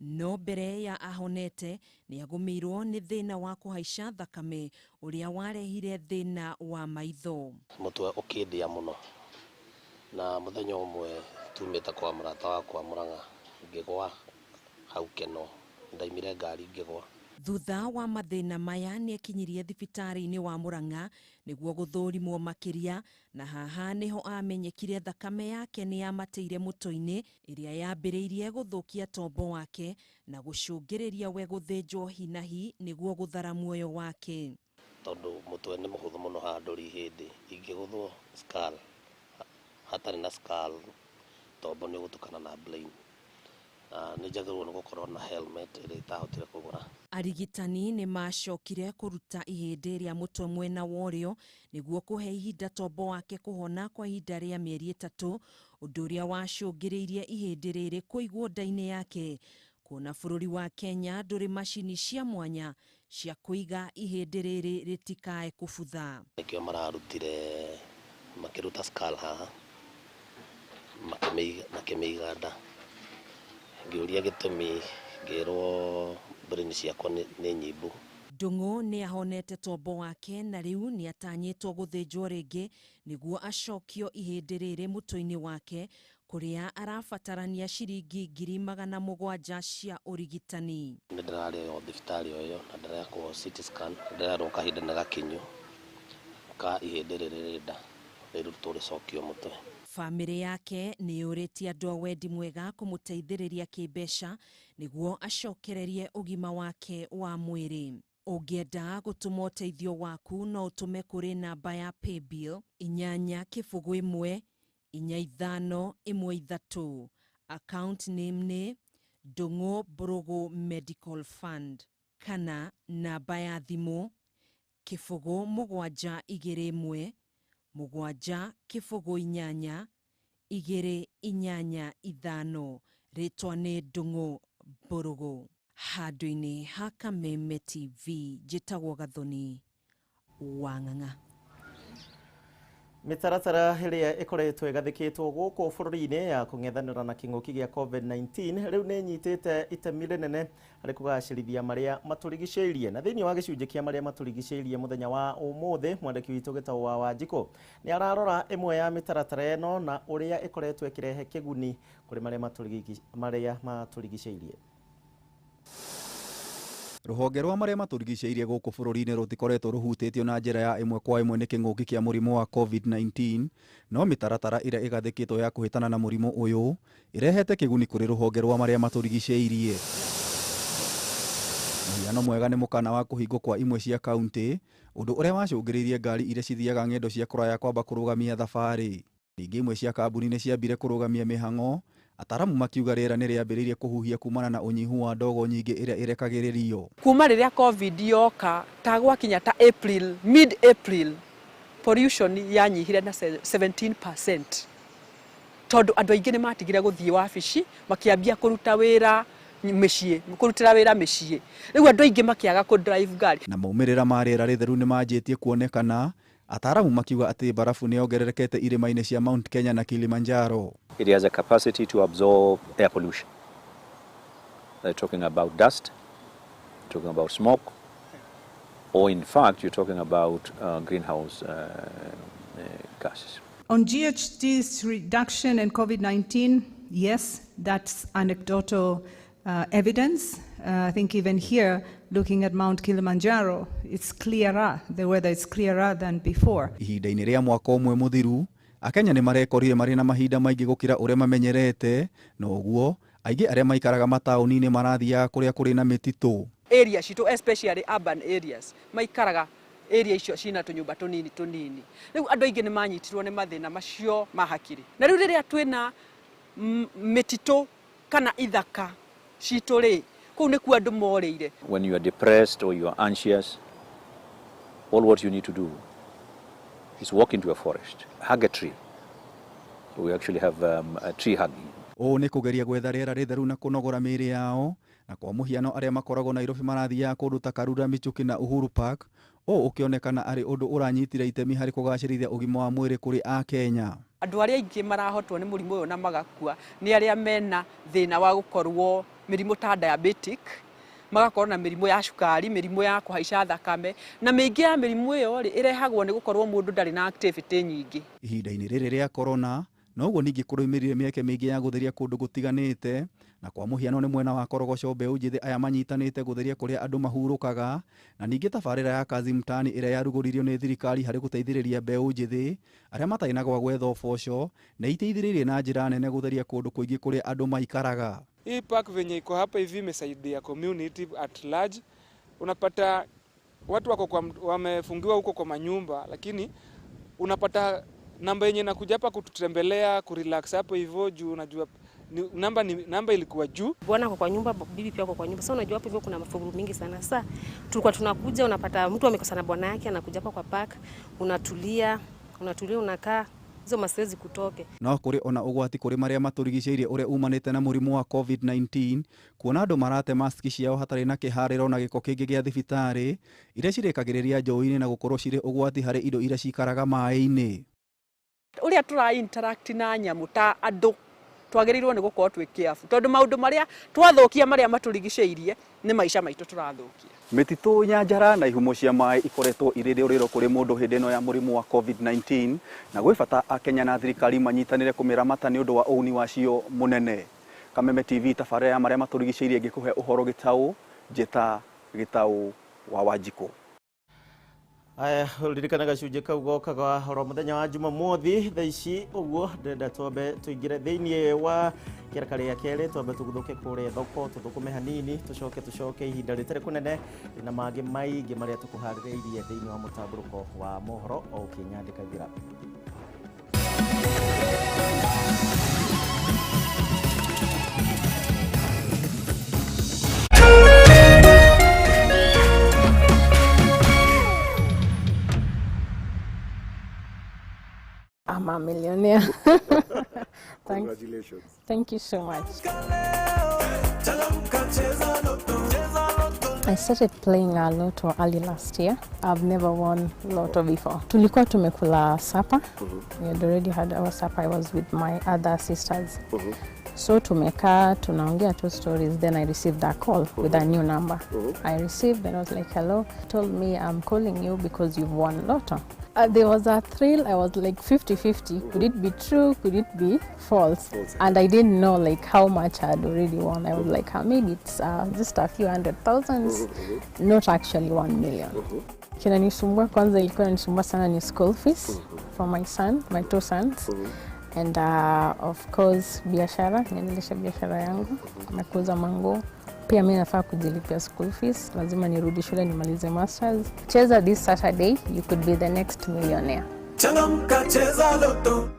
No mbere ya ahonete nĩ agũmĩirwo nĩ thĩna wa kũhaica thakame ũrĩa warehire thĩna wa maitho. Mũtwe ũkĩndĩa mũno na mũthenya ũmwe tumĩte kwa mũrata wakwa Mũrang'a ngĩgwa hau Keno, ndaimire ngari ngĩgwa. Thutha wa mathĩna maya nĩ ekinyirie thibitarĩ-inĩ wa Mũrang'a nĩguo gũthũrimwo makĩria, na haha nĩho amenyekire thakame yake nĩ yamatĩire mũtwe-inĩ ĩrĩa yambĩrĩirie gũthũkia tombo wake na gũcũngĩrĩria we gũthĩnjwo hi na hi nĩguo gũthara muoyo wake. Tondũ mũtwe nĩ mũhũthũ mũno handũ ihĩndĩ ingĩgũthwo skull, hatarĩ na skull tombo nĩ ũgũtukana na brain. Nĩ njagĩrĩirwo nĩ gũkorwo na helmet ĩrĩa itahotire kũgũra. Arigitani nĩ macokire kũruta ihĩndĩ rĩa mũtwe mwena wa ũrĩo nĩguo kũhe ihinda tombo wake kũhona kwa ihinda rĩa mĩeri 3, ũndũ ũrĩa wacũngĩrĩirie ihĩndĩ rĩrĩ kũigwo nda-inĩ yake. Kuona bũrũri wa Kenya ndũrĩ macini cia mwanya cia kũiga ihĩndĩ rĩrĩ rĩtikae kũbutha. Nĩkĩo mararutire makĩruta skull haha makĩmĩiga nda. Ngĩũria gĩtũmi ngĩrwo brain ciakwa nĩ nyimbu. Ndung'u nĩ ahonete tombo wake na rĩu nĩ atanyĩtwo gũthĩnjwo rĩngĩ nĩguo acokio ihĩndĩ rĩrĩ mũtwe-inĩ wake kũrĩa arabatarania ciringi 700,000 cia ũrigitani. Nĩ ndĩrarĩ o thibitarĩ o ĩyo na ndĩrekwo CT scan, ndĩrerwo kahinda nĩ gakinyu ka ihĩndĩ rĩrĩ rĩ nda rĩrutwo rĩcokio mũtwe. Bamĩrĩ yake nĩ yũrĩtie andũ a wendi mwega kũmũteithĩrĩria kĩmbeca nĩguo acokererie ũgima wake wa mwĩrĩ. Ũngĩenda gũtũma ũteithio waku no ũtũme kũrĩ namba ya paybill 8 0 1 4 5 1 3. Account name nĩ Ndung'u Mbũrũgũ Medical Fund kana namba ya thimũ 0 7 2 1 7 0 8 2 8 5. Rĩtwa nĩ Ndung'u Mbũrũgũ. Handũ-inĩ ha Kameme TV njĩtagwo Gathoni wa Ng'ang'a. Mĩtaratara ĩrĩa ĩkoretwo ĩgathĩkĩtwo gũkũ bũrũri-inĩ ya kũng'ethanĩra na kĩng'ũki gĩa COVID-19 rĩu nĩ ĩnyitĩte itemi rĩnene harĩ kũgacĩrithia marĩa matũrigicĩirie. Na thĩinĩ wa gĩcunjĩ kĩa marĩa matũrigicĩirie mũthenya wa ũmũthĩ, mwandĩki witũ Gĩtaũ wa Wanjikũ nĩ ararora ĩmwe ya mĩtaratara ĩno na ũrĩa ĩkoretwo ĩkĩrehe kĩguni kũrĩ marĩa matũrigicĩirie. Rũhonge rwa marĩa matũrigicĩirie gũkũ bũrũri-inĩ rũtikoretwo rũhutĩtio na njĩra ya ĩmwe kwa ĩmwe nĩ kĩng'ũki kĩa mũrimũ wa COVID-19, no mĩtaratara ĩrĩa ĩgathĩkĩtwo ya kũhĩtana na mũrimũ ũyũ ĩrehete kĩguni kũrĩ rũhonge rwa marĩa matũrigicĩirie. Mũhiano mwega nĩ mũkana wa kũhingwo kwa imwe cia kaunti, ũndũ ũrĩa wacũngĩrĩirie ngari iria cithiaga ng'endo cia kũraya kwamba kũrũgamia thabarĩ. Ningĩ imwe cia kambuni nĩ ciambire kũrũgamia mĩhang'o, ataramu makiuga rĩera nĩ rĩambĩrĩirie kũhuhia kumana na ũnyihu wa ndogo nyingĩ ĩrĩa ĩrekagĩrĩrio. Kuma rĩrĩa COVID yoka ta gwakinya ta April, mid April, pollution yanyihire na 17%. Tondũ andũ aingĩ nĩ matigire gũthiĩ wabici, makĩambia kũruta wĩra mĩciĩ, kũrutĩra wĩra mĩciĩ. Rĩu andũ aingĩ makĩaga kũ drive ngari. Na maumĩrĩra ma rĩera rĩtheru nĩ manjĩtie kuonekana, ataaramu makiuga atĩ barafu nĩ yongererekete irĩma-inĩ cia Mount Kenya na Kilimanjaro. It has a capacity to absorb air pollution. They're talking about dust, talking about smoke, or in fact you're talking about greenhouse gases. On GHG's reduction and COVID-19, yes, that's anecdotal evidence. I think even here, looking at Mount Kilimanjaro, it's clearer, the weather is clearer than before. Ihinda-inĩ rĩa mwaka ũmwe mũthiru, Akenya nĩ marekorire marĩ na mahinda maingĩ gũkĩra ũrĩa mamenyerete, na ũguo aingĩ arĩa maikaraga mataũni-inĩ marathiaga kũrĩa kũrĩ na mĩtitũ. Area citũ, especially urban areas, maikaraga area icio cina tũnyũmba tũnini tũnini. Rĩu andũ aingĩ nĩ manyitirwo nĩ mathĩna macio ma hakiri. Na rĩu rĩrĩa twĩna mĩtitũ kana ithaka citũ rĩ, kũu nĩkuo andũ morĩire. When you are depressed or you are anxious, all what you need to do is walk into a forest, hug a tree. We actually have a tree hugging. Ũũ nĩ kũgeria gwetha rĩera rĩtheru na kũnogora mĩĩrĩ yao, na kwa mũhiano arĩa makoragwo Nairobi marathiaga kũndũ ta Karura, Michuki na Uhuru Park, ũũ ũkĩonekana arĩ ũndũ ũranyitire itemi harĩ kũgacĩrithia ũgima wa mwĩrĩ kũrĩ Akenya. Andũ arĩa aingĩ marahotwo nĩ mũrimũ ũyũ na magakua nĩ arĩa mena thĩna wa gũkorwo mĩrimũ ta diabetic, magakorwo na mĩrimũ ya cukari, mĩrimũ ya kũhaica thakame, na mĩingĩ ya mĩrimũ ĩyo rĩ ĩrehagwo nĩ gũkorwo mũndũ ndarĩ na activity nyingĩ. Ihinda-inĩ rĩrĩ rĩa corona, noguo ningĩ kũrũmĩrĩire mĩeke mĩingĩ ya gũtheria kũndũ gũtiganĩte, na kwa mũhiano nĩ mwena wa Korogocho mbeũ njĩthĩ aya manyitanĩte gũtheria kũrĩa andũ mahurũkaga, na ningĩ tabarĩra ya Kazi Mtaani ĩrĩa yarugũririo nĩ thirikari harĩ gũteithĩrĩria mbeũ njĩthĩ arĩa matarĩ na gwa gwetha ũboco nĩ iteithĩrĩirie na njĩra nene gũtheria kũndũ kũingĩ kũrĩa andũ maikaraga. Hii park venye iko hapa hivi imesaidia community at large. Unapata watu wako kwa, wamefungiwa huko kwa manyumba, lakini unapata namba yenye nakuja hapa kututembelea, kurelax hapo hivyo juu unajua namba ilikuwa juu. Bwana kwa nyumba, bibi pia kwa nyumba. Sasa unajua hapo hivyo kuna mafungu mingi sana. Sasa tulikuwa tunakuja, unapata mtu amekosana bwana yake anakuja hapa kwa park, unatulia, unakaa hizo mastress kutoke. No kuri ona ũgwati kũrĩ marĩa matũrigicĩirie ũrĩa umanĩte na mũrimũ wa COVID-19, kuona andũ marate maski ciao hatarĩ na kĩharĩro na gĩko kĩngĩ gĩa thibitarĩ iria cirĩkagĩrĩria njũĩ-inĩ na gũkorwo cirĩ ũgwati harĩ indo iria cikaraga maĩ-inĩ. Ũrĩa tũra interact na nyamũ ta andũ twagĩrĩirwo nĩ gũkorwo twĩ careful tondũ maũndũ marĩa twathũkia marĩa matũrigicĩirie nĩ maica maitũ tũrathũkia. Mĩtitũ, nyanjara na ihumo cia maĩ ikoretwo irĩ rĩũrĩro kũrĩ mũndũ hĩndĩ ĩno ya mũrimũ wa COVID-19, na gwĩ bata Akenya na thirikari manyitanĩre kũmĩramata nĩ ũndũ wa ũguni wacio mũnene. Kameme TV tabarĩra ya marĩa matũrigicĩirie ngĩkũhe ũhoro gĩtaũ, njĩta Gĩtaũ wa Wanjikũ. Aya, ririkana gacunjĩ kau gokaga oro mũthenya wa Jumamothi thaa ici ũguo ndĩrenda twambe tũingĩre thĩinĩ wa kĩraka rĩa kerĩ, twambe tũguthũke kũrĩa thoko tũthũkũme hanini, tũcoke ihinda rĩtarĩ kũnene na mangĩ maingĩ marĩa tũkũharĩrĩirie thĩinĩ wa mũtambũrũko wa mohoro o ũkĩnyandĩkagĩra. I'm a millionaire. Congratulations. Thank you so much. I started playing a lotto early last year. I've never won lotto before. Tulikuwa tumekula supper. We had already had our supper. I was with my other sisters. So tumekaa tunaongea two stories. Then I received a call with a new number. I received and I was like, hello. Told me I'm calling you because you've won lotto. There was a thrill. I was like 50-50. Could it be true? Could it be false? And I didn't know like how much I had already won. I was like, maybe it's just a few hundred thousands, not actually 1 million. Kinanisumbua kwanza, ilikuwa inanisumbua sana ni school fees for my son, my two sons. And of course biashara, niendelesha biashara yangu na kuuza manguo. Pia mimi nafaa kujilipia school fees, lazima nirudi shule nimalize masters. Cheza this Saturday, you could be the next millionaire. Changamka, cheza lotto.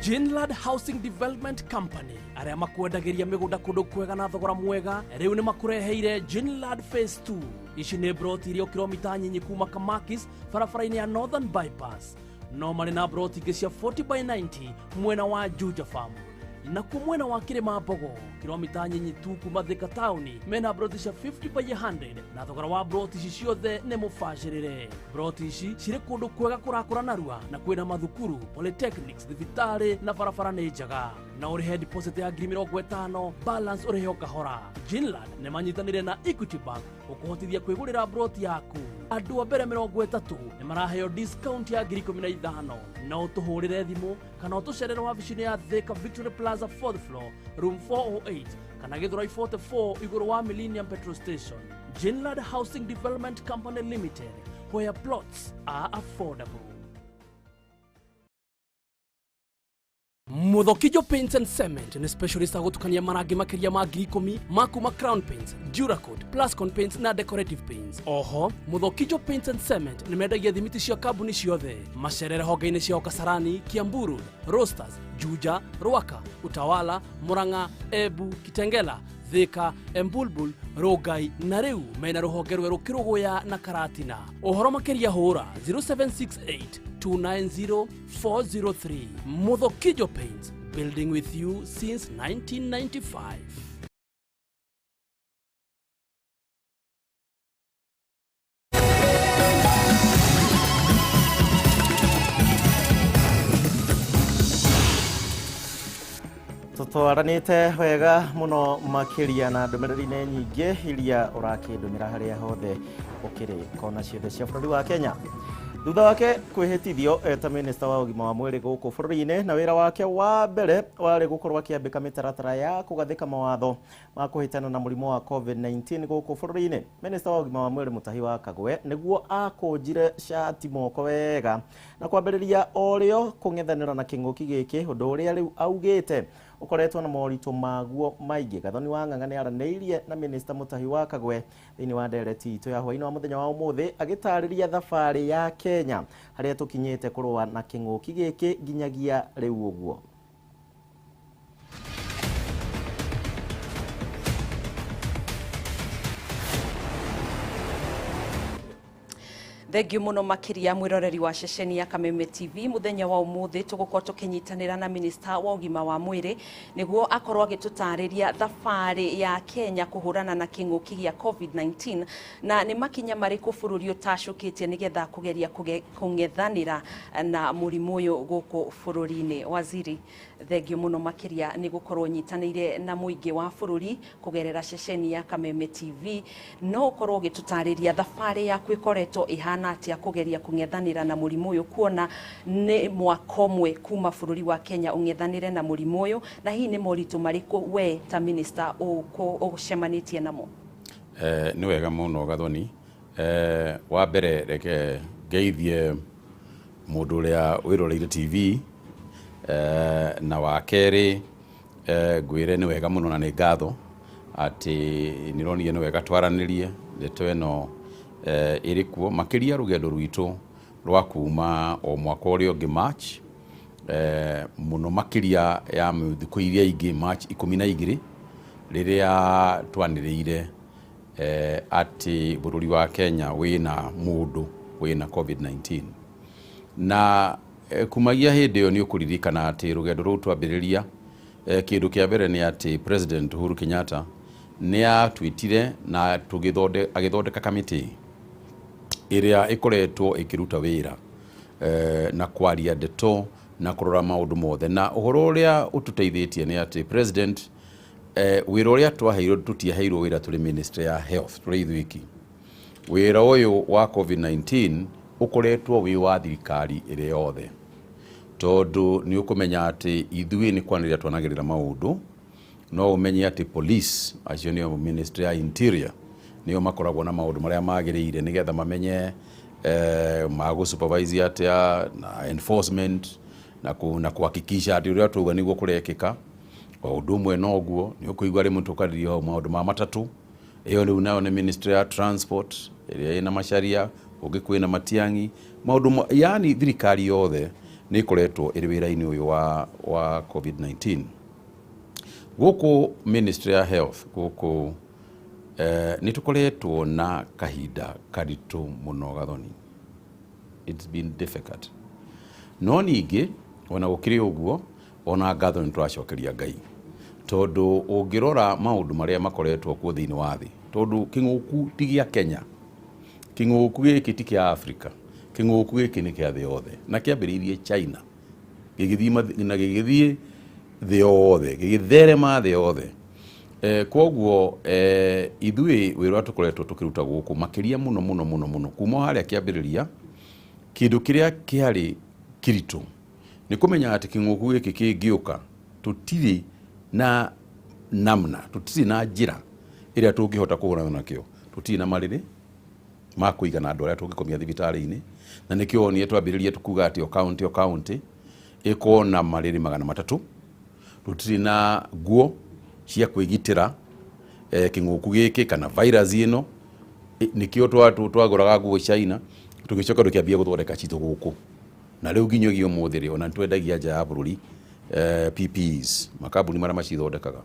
Jinlad Housing Development Company arĩa makwendagĩria mĩgũnda kũndũ kwega na thogora mwega rĩu nĩ makũreheire Jinlad Phase 2. Ici nĩ broti iria kilomita nyinyi kuma Kamakis barabara-inĩ ya Northern Bypass. No marĩ na broti ingĩ cia 40 by 90 mwena wa Juja Farm. Nakuo mwena wa Kĩrĩma Mbogo kilomita nyinyi tu kuma Thika taũni mena broti cia 50 by 100 na thogora wa broti ici ciothe nĩ mũbacĩrĩre. Broti ici cirĩ kũndũ kwega kũrakũra narua na kwĩna mathukuru, polytechnics, thibitarĩ na barabara nĩ njega. Na ũrĩhe deposit ya 50,000, balance ũrĩhe o kahora. Ginland nĩ manyitanĩire na Equity Bank gũkũhotithia kwĩgũrĩra broti yaku. Andũ a mbere 30 nĩ maraheo discount ya 15,000. No ũtũhũrĩre thimũ kana ũtũcerere wabici-inĩ ya Thika Victory Plaza 4th floor room 408 kana Githurai 44 igũrũ wa Millennium Petrol Station. Ginland Housing Development Company Limited, where plots are affordable. Muthokijo Paints and Cement nĩ specialist a gũtukania marangi makĩria ma 10,000 ma kuma Crown Paints, Duracoat, Plascon Paints na Decorative Paints. Oho, Muthokijo Paints and Cement nĩ mendagia thimiti cia kambuni ciothe. Macerere honge-inĩ ciao Kasarani, Kiambu Road, Roasters, Juja, Ruaka, Utawala, Murang'a, Embu, Kitengela, Thika, Embulbul, Rongai na rĩu mena rũhonge rwerũ Kĩrũgũya na Karatina. Ũhoro makĩria hũra 0768 290 403. Muthokijo Paints, building with you since 1995. Tũtwaranĩte wega mũno makĩria na ndũmĩrĩri-inĩ nyingĩ iria ũrakĩndũmĩra harĩa hothe ũkĩrĩ kona ciothe cia bũrũri wa Kenya. Thutha wake kwĩhĩtithio eta minista wa ũgima wa mwĩrĩ gũkũ bũrũri-inĩ, na wĩra wake wa mbere warĩ gũkorwo akĩambĩka mĩtaratara ya kũgathĩka mawatho ma kũhĩtana na mũrimũ wa COVID-19 gũkũ bũrũri-inĩ. Minista wa ũgima wa mwĩrĩ Mutahi wa Kagwe nĩguo akũnjire cati moko wega na kwambĩrĩria o rĩo kũng'ethanĩra na kĩng'ũki gĩkĩ, ũndũ ũrĩa rĩu augĩte ũkoretwo na moritũ maguo maingĩ. Gathoni wa Ng'ang'a nĩ aranĩirie na minista Mutahi wa Kagwe thĩinĩ wa ndereti itũ ya hwaĩ-inĩ wa mũthenya wa ũmũthĩ, agĩtarĩria thabarĩ ya Kenya harĩa tũkinyĩte kũrũa na kĩng'ũki gĩkĩ nginyagia rĩu ũguo. Thengiũ mũno makĩria mwĩroreri wa ceceni ya Kameme TV. Mũthenya wa ũmũthĩ tũgũkorwo tũkĩnyitanĩra na minista wa ũgima wa mwĩrĩ nĩguo akorwo agĩtũtarĩria thabarĩ ya Kenya kũhũrana na kĩng'ũki gĩa COVID-19 na nĩ makinya marĩkũ bũrũri ũtacũkĩtie nĩgetha kũgeria kũng'ethanĩra na mũrimũ ũyũ gũkũ bũrũri-inĩ. Waziri, thengiũ mũno makĩria nĩ gũkorwo nyitanĩire na mũingĩ wa bũrũri kũgerera ceceni ya Kameme TV. No ũkorwo ũgĩtũtarĩria thabarĩ yaku ĩkoretwo ĩhana atĩa kũgeria kũng'ethanĩra na mũrimũ ũyũ, kuona nĩ mwaka ũmwe kuma bũrũri wa Kenya ũng'ethanĩre na mũrimũ ũyũ, na hihi nĩ moritũ marĩkũ we ta minista ũcemanĩtie namo? Nĩ wega mũno Gathoni. Wa mbere reke ngeithie mũndũ ũrĩa wĩroreire TV, na wa kerĩ ngwĩre nĩ wega mũno na nĩ ngatho atĩ nĩronire nĩ wega twaranĩrie ndeto ĩno ĩrĩ kuo, makĩria rũgendo rwitũ rwa kuma o mwaka ũrĩa ũngĩ March, mũno makĩria ya thikũ iria ingĩ March 12 rĩrĩa twanĩrĩire atĩ bũrũri wa Kenya wĩna mũndũ wĩna COVID-19. Na kumagia hĩndĩ ĩyo nĩ ũkũririkana atĩ rũgendo rũu twambĩrĩria, kĩndũ kĩa mbere nĩ atĩ President Uhuru Kenyatta nĩ atwĩtire na agĩthondeka kamĩtĩ ĩrĩa ĩkoretwo ĩkĩruta wĩra na kwaria ndeto na kũrora maũndũ mothe. Na ũhoro ũrĩa ũtũteithĩtie nĩ atĩ President, wĩra ũrĩa twaheirwo, tũtiaheirwo wĩra tũrĩ Ministry ya Health tũrĩ ithuiki. Wĩra ũyũ wa COVID-19 ũkoretwo wĩ wa thirikari ĩrĩ yothe, tondũ nĩ ũkũmenya atĩ ithuĩ nĩ kwanĩrĩra twanagĩrĩra maũndũ. No ũmenye atĩ police acio nĩo Ministry ya Interior nĩo makoragwo na maũndũ marĩa magĩrĩire nĩgetha mamenye magũ supervise atĩa na enforcement na kuhakikisha atĩ ũrĩa twauga nĩguo kũrekĩka. O ũndũ ũmwe noguo nĩ ũkũigua rĩmwe tũkarĩria hau maũndũ ma matatũ, ĩyo rĩu nayo nĩ Ministry ya Transport ĩrĩa ĩna Macharia, ũngĩ kwĩna Matiang'i, maũndũ yani thirikari yothe nĩ ĩkoretwo ĩrĩ wĩra-inĩ ũyũ wa COVID-19. Gũkũ Ministry ya Health gũkũ nĩ tũkoretwo na kahinda karitũ mũno Gathoni. It's been difficult. No ningĩ ona gũkĩrĩ ũguo Ona ngatho nĩ tũracokeria Ngai, tondũ ũngĩrora maũndũ marĩa makoretwo kuo thĩinĩ wa thĩ, tondũ kĩng'ũku ti gĩa Kenya, kĩng'ũku gĩkĩ ti kĩa Africa, kĩng'ũku gĩkĩ nĩ kĩa thĩ yothe, na kĩambĩrĩirie China gĩgĩthiĩ na gĩgĩthiĩ thĩ yothe, gĩgĩtherema thĩ yothe. Koguo ithuĩ wĩra ũrĩa tũkoretwo tũkĩruta gũkũ makĩria mũno mũno mũno mũno kuma harĩa kĩambĩrĩria, kĩndũ kĩrĩa kĩarĩ kĩritũ nĩ kũmenya atĩ kĩng'ũku gĩkĩ kĩngĩũka tũtirĩ na namna, tũtirĩ na njĩra ĩrĩa tũngĩhota kũhũrana nakĩo, tũtirĩ na marĩrĩ ma kũigana andũ arĩa tũngĩkomia thibitarĩ-inĩ, na nĩkĩo wonire twambĩrĩrie tukuga atĩ o county o county ĩkorwo na marĩrĩ 300. Tũtirĩ na nguo cia kwĩgitĩra kĩng'ũku gĩkĩ kana virus ĩno, nĩkĩo twagũraga nguo China, tũgĩcoka tũkĩambia gũthondeka citũ gũkũ, na rĩu nginyagia ũmũthĩ rĩ, ona nĩtwendagia nja ya bũrũri PPEs, makambuni marĩa macithondekaga.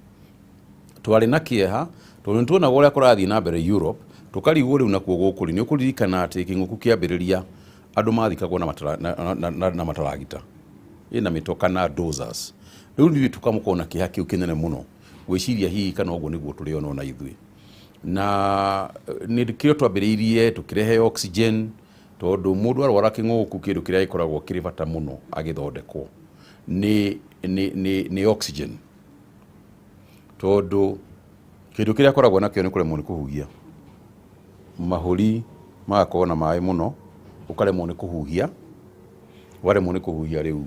Twarĩ na kĩeha tondũ nĩtuonaga ũrĩa kũrathiĩ na mbere Europe, tũkarigwo rĩu nakuo gũkũ rĩ, nĩũkũririkana atĩ kĩng'ũku kĩambĩrĩria andũ mathikagwo na mataragita ĩna mĩtoka na dozers. Rĩu nithuĩ tũkamũkorwo na kĩeha kĩu kĩnene mũno gwĩciria hihi kana ũguo nĩguo tũrĩona ona ithuĩ, na nĩkĩo twambĩrĩirie tũkĩrehe oxygen, tondũ mũndũ arwara kĩng'ũku kĩndũ kĩrĩa gĩkoragwo kĩrĩ bata mũno agĩthondekwo nĩ oxygen, tondũ kĩndũ kĩrĩa akoragwo nakĩo nĩ kũremwo nĩ kũhuhia, mahũri magakorwo na maĩ mũno, ũkaremwo nĩ kũhuhia, waremwo nĩ kũhuhia rĩu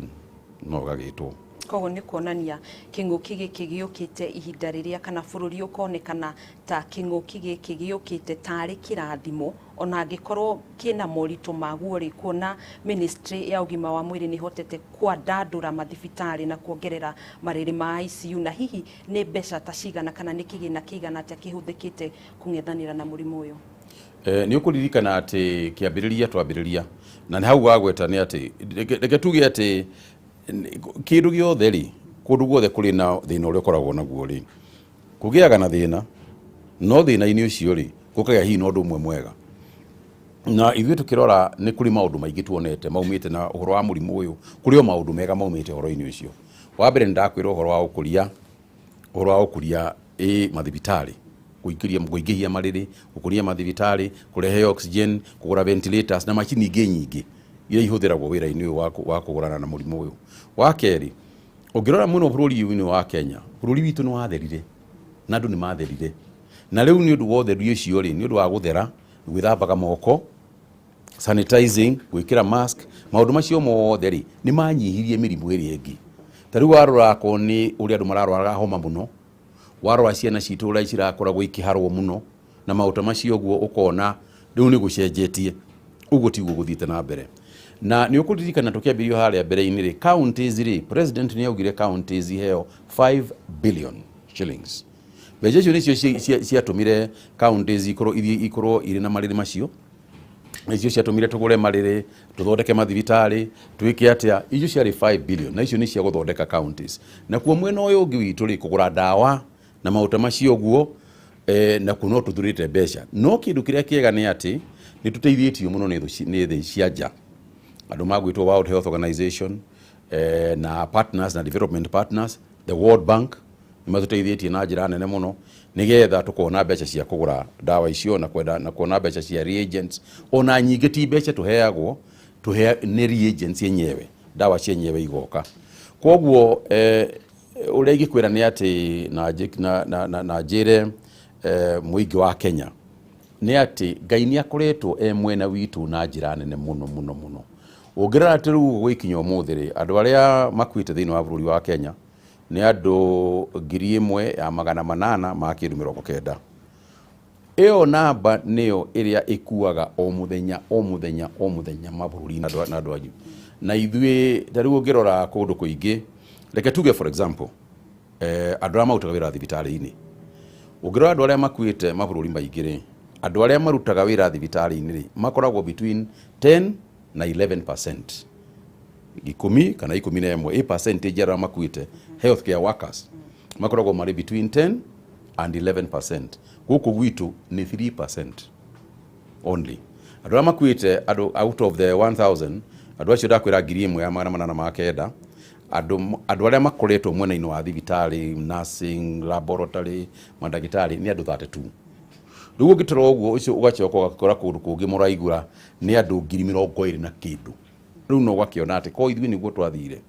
no ũgagĩtwo. Koguo nĩ kuonania kĩng'ũki gĩkĩ gĩũkĩte ihinda rĩrĩa kana bũrũri ũkonekana ta kĩng'ũki gĩkĩ gĩũkĩte tarĩ kĩrathimo, ona angĩkorwo kĩna moritũ maguo rĩ, kuona ministry ya ũgima wa mwĩrĩ nĩ ĩhotete kwandandũra mathibitarĩ na kuongerera marĩrĩ ma ICU, na hihi nĩ mbeca ta cigana kana nĩ kĩgĩna kĩigana atĩa kĩhũthĩkĩte kũng'ethanĩra na mũrimũ ũyũ? Nĩ ũkũririkana atĩ kĩambĩrĩria twambĩrĩria na nĩ hau wagweta nĩ atĩ reke tuge atĩ kĩndũ gĩothe rĩ, kũndũ guothe kũrĩ na thĩna ũrĩa ũkoragwo naguo rĩ, kũgĩaga na thĩna, no thĩna-inĩ ũcio rĩ, gũkagĩa hihi na ũndũ ũmwe mwega. Na ithuĩ tũkĩrora nĩ kũrĩ maũndũ maingĩ tuonete maumĩte na ũhoro wa mũrimũ ũyũ, kũrĩ o maũndũ mega maumĩte ũhoro-inĩ ũcio. Wa mbere nĩ ndakwĩra ũhoro wa ũkũria mathibitarĩ, kũingĩhia marĩrĩ, gũkũria mathibitarĩ, kũrehe oxygen, kũgũra ventilators na macini ingĩ nyingĩ iria ihũthĩragwo wĩra-inĩ ũyũ wa kũhũrana na mũrimũ ũyũ. Wa kerĩ, ũngĩrora mũno bũrũri-inĩ wa Kenya, bũrũri witũ nĩ watherire na andũ nĩ matherire, na rĩu nĩ ũndũ wa ũtheru ũcio rĩ, nĩ ũndũ wa gũthera, gwĩthambaga moko, sanitizing, gwĩkĩra mask, maũndũ macio mothe rĩ, nĩ manyihirie mĩrimũ ĩrĩa ĩngĩ. Ta rĩu warora akorwo nĩ ũrĩa andũ mararwaraga homa mũno, warora ciana citũ ũrĩa cirakoragwo ikĩharwo mũno na maũndũ macio ũguo, ũkona rĩu nĩ gũcenjetie, ũguo tiguo gũthiĩte na mbere. Na nĩ ũkũririkana tũkĩambĩrĩrio harĩa mbere-inĩ rĩ, counties rĩ, president nĩ augire counties iheo 5 billion shillings. Mbeca icio nĩcio ciatũmire counties ikorwo irĩ na marĩrĩ macio, icio ciatũmire tũgũre marĩrĩ, tũthondeke mathibitarĩ, twĩke atĩa, icio ciarĩ 5 billion, na icio nĩ cia gũthondeka counties. Na kuo mwena ũyũ ũngĩ witũ rĩ, kũgũra ndawa na maũta macio ũguo, na kuo no tũthurĩte mbeca. No kĩndũ kĩrĩa kĩega nĩ atĩ nĩ tũteithĩtio mũno nĩ thĩ cia nja, andũ magwĩtwo World Health Organization, na partners na development partners, the World Bank nĩ matũteithĩtie na njĩra nene mũno nĩgetha tũkona mbeca cia kũgũra ndawa icio na kwenda na kuona mbeca cia reagents. Ona nyingĩ ti mbeca tũheagwo, nĩ reagents yenyewe, ndawa cienyewe igoka. Koguo ũrĩa ingĩkwĩra nĩ atĩ na njĩre mũingĩ wa Kenya nĩ atĩ Ngai nĩ akoretwo e mwena witũ na njĩra nene mũno mũno mũno. Ũngĩrora atĩ rĩu gwĩkinya ũmũthĩ rĩ, andũ arĩa makuĩte thĩinĩ wa bũrũri wa Kenya nĩ andũ 1890. Ĩyo namba nĩyo ĩrĩa ĩkuaga o mũthenya o mũthenya o mũthenya mabũrũri-inĩ na andũ anyu. Na ithuĩ ta rĩu ũngĩrora kũndũ kũingĩ, reke tuge for example, andũ arĩa marutaga wĩra thibitarĩ-inĩ, ũngĩrora andũ arĩa makuĩte mabũrũri maingĩ rĩ, andũ arĩa marutaga wĩra thibitarĩ-inĩ rĩ, makoragwo between 10 na 11%, 10 kana 11, ĩ percentage arĩa makuĩte healthcare workers makoragwo marĩ between 10 and 11%. Gũkũ gwitũ nĩ 3% only. Andũ arĩa makuĩte, andũ out of the 1000, andũ acio ndakwĩra 1890, Andũ arĩa makoretwo mwena-inĩ wa thibitarĩ, nursing, laboratory, mandagĩtarĩ nĩ andũ 32. Rĩu ũngĩtũra ũguo ũcio ũgacoka ũgakora kũndũ kũngĩ mũraigura nĩ andũ 20,000 na kĩndũ. Rĩu no ũgakĩona atĩ ko ithuĩ nĩguo twathire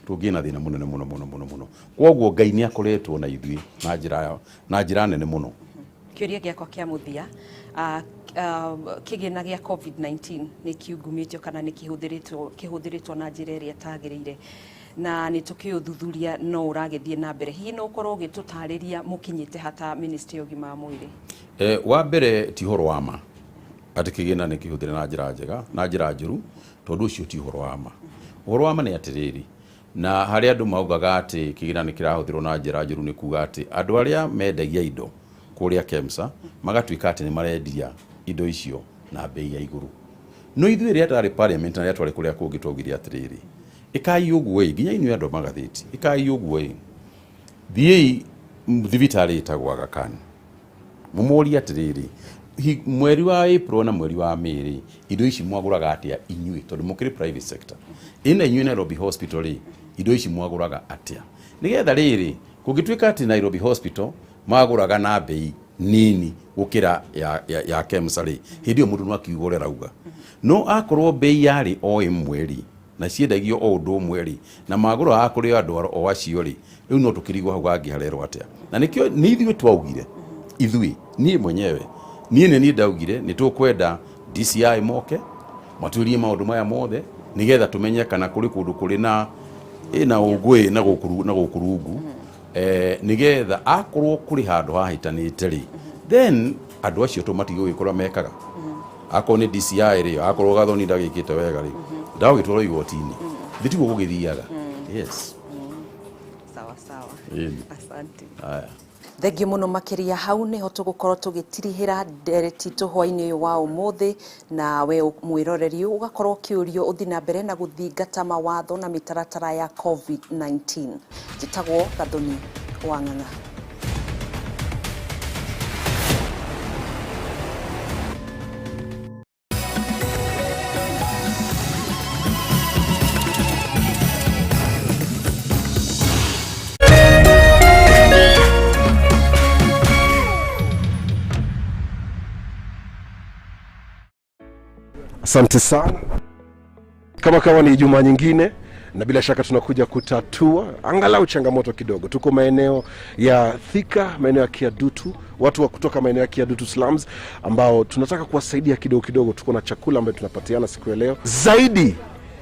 tũngĩ na thĩna mũnene mũno mũno mũno mũno. Kwoguo Ngai nĩ akoretwo na ithuĩ na njĩra nene mũno. Kĩũria gĩakwa kĩa mũthia, kĩgĩna gĩa COVID-19 nĩ kiungumĩtio kana nĩ kĩhũthĩrĩtwo na njĩra ĩrĩa ĩtagĩrĩire, na nĩ tũkĩũthuthuria no ũragĩthiĩ na mbere. Hihi no ũkorwo ũgĩtũtarĩria mũkinyĩte hata Ministry ya ũgima wa mwĩrĩ? Wa mbere ti ũhoro wa ma atĩ kĩgĩna nĩ kĩhũthĩre na njĩra njega na njĩra njũru, tondũ ũcio ti ũhoro wa ma. Ũhoro wa ma nĩ atĩrĩrĩ, na harĩa andũ maugaga atĩ kĩgĩna nĩ kĩrahũthĩrwo na njĩra njũru nĩ kuga atĩ andũ arĩa mendagia indo kũrĩa KEMSA magatuĩka atĩ nĩ marendia indo icio na bei ya igũrũ. No ithuĩ rĩrĩa twarĩ parliament na rĩrĩa twarĩ kũrĩa kũngĩ twaugire atĩrĩrĩ, ĩkai ũguo ĩ, nginya inyuĩ andũ a magathĩti, ĩkai ũguo ĩ, thiĩi thibitarĩ ĩtagwo Aga Khan, mũmorie atĩrĩrĩ, mweri wa April na mweri wa May rĩ, indo ici mwagũraga atĩa inyuĩ, tondũ mũkĩrĩ private sector, ĩna inyuĩ Nairobi Hospital rĩ, indo ici mwagũraga atĩa? Nĩgetha rĩrĩ, kũngĩtuĩka atĩ Nairobi Hospital magũraga na bei nini gũkĩra ya KEMSA rĩ, hĩndĩ ĩyo mũndũ no akiuga ũrĩa arauga. No akorwo bei yarĩ o ĩmwe rĩ, na ciendagio o ũndũ ũmwe rĩ, na magũraga kũrĩ andũ o acio rĩ, rĩu no tũkĩrigwo hau hangĩ harerwo atĩa. Na nĩkĩo nĩ ithuĩ twaugire, ithuĩ, niĩ mwenyewe, niĩ nĩ niĩ ndaugire nĩ tũkwenda DCI moke matuĩrie maũndũ maya mothe nĩgetha tũmenye kana kũrĩ kũndũ kũrĩ na ĩna ũngũĩ na gũkũ rungu, nĩgetha akorwo kũrĩ handũ hahĩtanĩte rĩ, then andũ acio tũmatige gũgĩkorwo mekaga. Akorwo nĩ DCI rĩ, akorwo Gathoni ndagĩkĩte wega rĩ, ndagũgĩtwarwo igoti-inĩ. Thĩ tiguo gũgĩthiaga. Yes. Sawa sawa. Asante. Haya. Thengiũ mũno makĩria. Hau nĩho tũgũkorwo tũgĩtirihĩra ndereti tũ hwaĩ-inĩ ũyũ wa ũmũthĩ, na we mwĩroreri ũgakorwo ũkĩũrio ũthiĩ na mbere na gũthingata mawatho na mĩtaratara ya COVID-19. Njĩtagwo Gathoni wa Ng'ang'a. Asante sana. Kama ni Ijumaa nyingine, na bila shaka tunakuja kutatua angalau changamoto kidogo. Tuko maeneo ya Thika, maeneo ya Kiadutu, watu wa kutoka maeneo ya Kiadutu slums ambao tunataka kuwasaidia kidogo kidogo. Tuko na chakula ambayo tunapatiana siku ya leo. Zaidi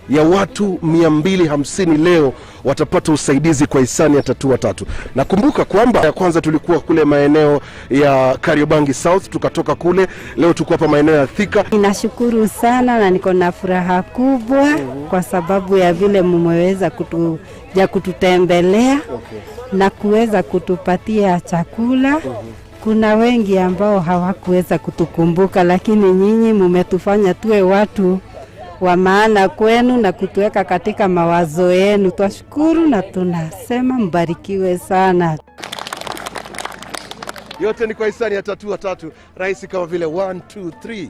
ya watu 250 leo watapata usaidizi kwa hisani ya Tatua Tatu. Nakumbuka kwamba ya kwanza tulikuwa kule maeneo ya Kariobangi South, tukatoka kule, leo tuko hapa maeneo ya Thika. Ninashukuru sana na niko na furaha kubwa kwa sababu ya vile mmeweza kututembelea na kuweza kutupatia chakula. Kuna wengi ambao hawakuweza kutukumbuka, lakini nyinyi mmetufanya tuwe watu wa maana kwenu na kutuweka katika mawazo yenu. Twashukuru na tunasema mbarikiwe sana. Yote ni kwa hisani ya Tatua Tatu, rahisi kama vile 1 2 3.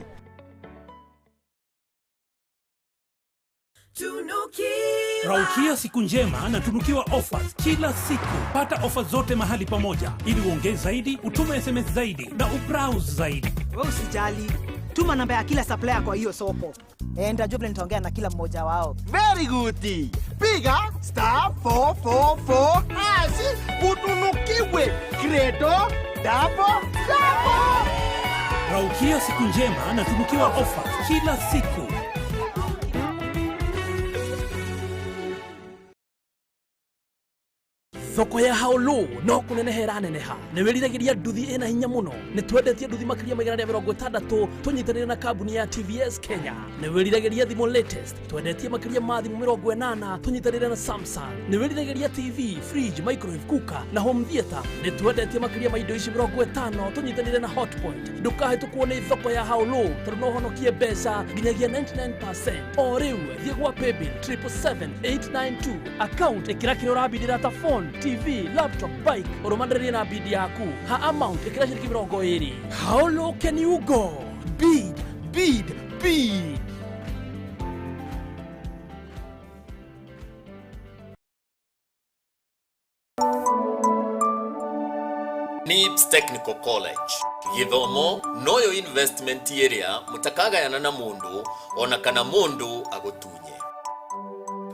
Raukia siku njema na tunukiwa offers kila siku. Pata offers zote mahali pamoja ili uongee zaidi, utume SMS zaidi na ubrowse zaidi. Wewe usijali, tuma namba ya kila supplier kwa hiyo soko. Nitajua vile nitaongea na kila mmoja wao. Very good. Piga star 444 hash utunukiwe credo double double. Raukia siku njema na tunukiwa offers kila siku. Thoko ya Haolo no kunenehera neneha. Nĩ wĩriragĩria nduthi ĩna hinya mũno. Nĩ twendetie nduthi makĩria ma 160 tũnyitanĩire na kambuni ya TVS Kenya. Nĩ wĩriragĩria thimũ latest twendetie makĩria ma thimũ 80 tũnyitanĩire na Samsung. Nĩ wĩriragĩria TV, fridge, microwave, cooker na home theater. Nĩ twendetie makĩria ma indo ici 50 tũnyitanĩire na Hotpoint. Ndũkahĩtũkwo nĩ thoko ya Haolo tondũ no ũhonokie mbeca nginyagia 99%. O rĩu thiĩ gwa paybill 777 892 account ĩkĩra kĩrĩa ũrabindĩra ta phone, TV, laptop, bike, ũrũmanĩrĩrie na bid yaku. Ha amount ĩkĩra ciringi 20. How low can you go? Bid, bid, bid. NIBS Technical College gĩthomo noyo investment ĩrĩa mũtakagayana na mũndũ ona kana mũndũ agũtunye.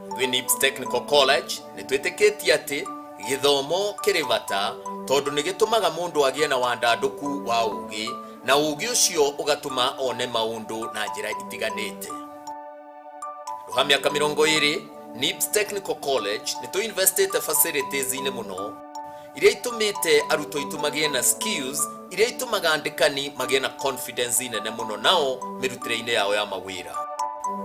Twĩ NIBS Technical College nĩ twĩtĩkĩtie atĩ gĩthomo kĩrĩ bata tondũ nĩ gĩtũmaga mũndũ agĩe na wandandũku wa ũũgĩ na ũũgĩ ũcio ũgatũma one maũndũ na njĩra itiganĩte. Rũha mĩaka 20 NIBS Technical College nĩ tũinvestĩte facilities-inĩ mũno iria itũmĩte arutwo aitũ magĩe na skills iria itũmaga andĩkani magĩe na confidence nene mũno nao mĩrutĩre-inĩ yao ya mawĩra.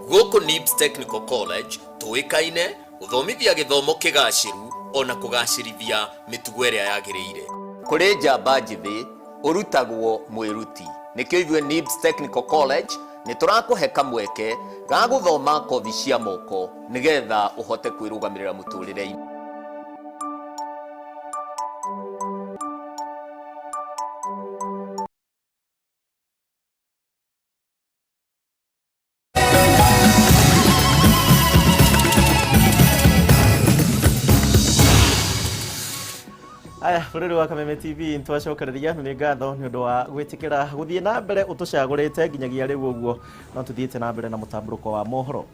Gũkũ NIBS Technical College tũĩkaine gũthomithia gĩthomo kĩgacĩru ona kũgacĩrithia mĩtugo ĩrĩa yagĩrĩire. Kũrĩ njamba njĩthĩ ũrutagwo mwĩruti nĩkĩo ithuĩ NIBS Technical College nĩ tũrakũhe kamweke ga gũthoma kothi cia moko nĩgetha ũhote kwĩrũgamĩrĩra mũtũrĩre-inĩ. Aya bũrũri wa Kameme TV nĩtwacokereria na nĩ ngatho nĩ ũndũ wa gwĩtĩkĩra gũthiĩ na mbere ũtũcagũrĩte nginyagia rĩu ũguo no tũthiĩte na mbere na mũtambũrũko wa mohoro.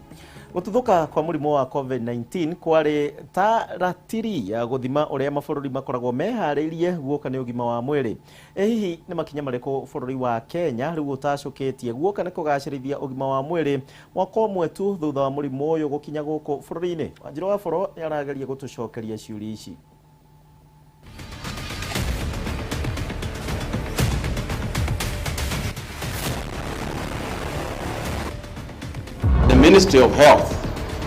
Gũtuthũka kwa mũrimũ wa COVID-19 kwarĩ ta ratiri ya gũthima ũrĩa mabũrũri makoragwo meharĩirie guoka nĩ ũgima wa mwĩrĩ. Ĩ hihi nĩ makinya marĩkũ bũrũri wa Kenya rĩu ũtacũkĩtie guoka nĩ kũgacĩrithia ũgima wa mwĩrĩ mwaka ũmwe tu thutha wa mũrimũ ũyũ gũkinya gũkũ bũrũri-inĩ? Wanjirũ wa Boro nĩarageria gũtũcokeria ciũria ici. The Ministry of Health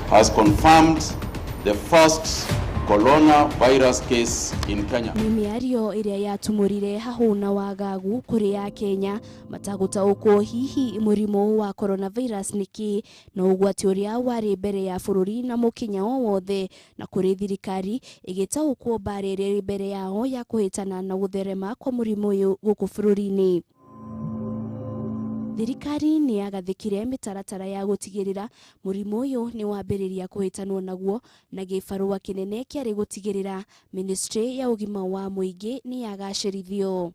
has confirmed the first coronavirus case in Kenya. Nĩ mĩario ĩrĩa yatumũrire hahũ na wagagu kũrĩ ya Kenya matagũtaũkwo hihi mũrimũ wa coronavirus nĩ kĩ na ũgwati ũrĩa warĩ mbere ya bũrũri na mũkinya o wothe na kũrĩ thirikari ĩgĩtaũkwo mbara ĩrĩa ĩrĩ mbere yao ya kũhĩtana na gũtherema kwa mũrimũ ũyũ gũkũ bũrũri-inĩ. Thirikari nĩ yagathĩkire mĩtaratara ya gũtigĩrĩra mũrimũ ũyũ nĩ wambĩrĩria kũhĩtanwo naguo na gĩbarũa kĩnene kĩarĩ gũtigĩrĩra ministry ya ũgima wa mũingĩ nĩ yagacĩrithio.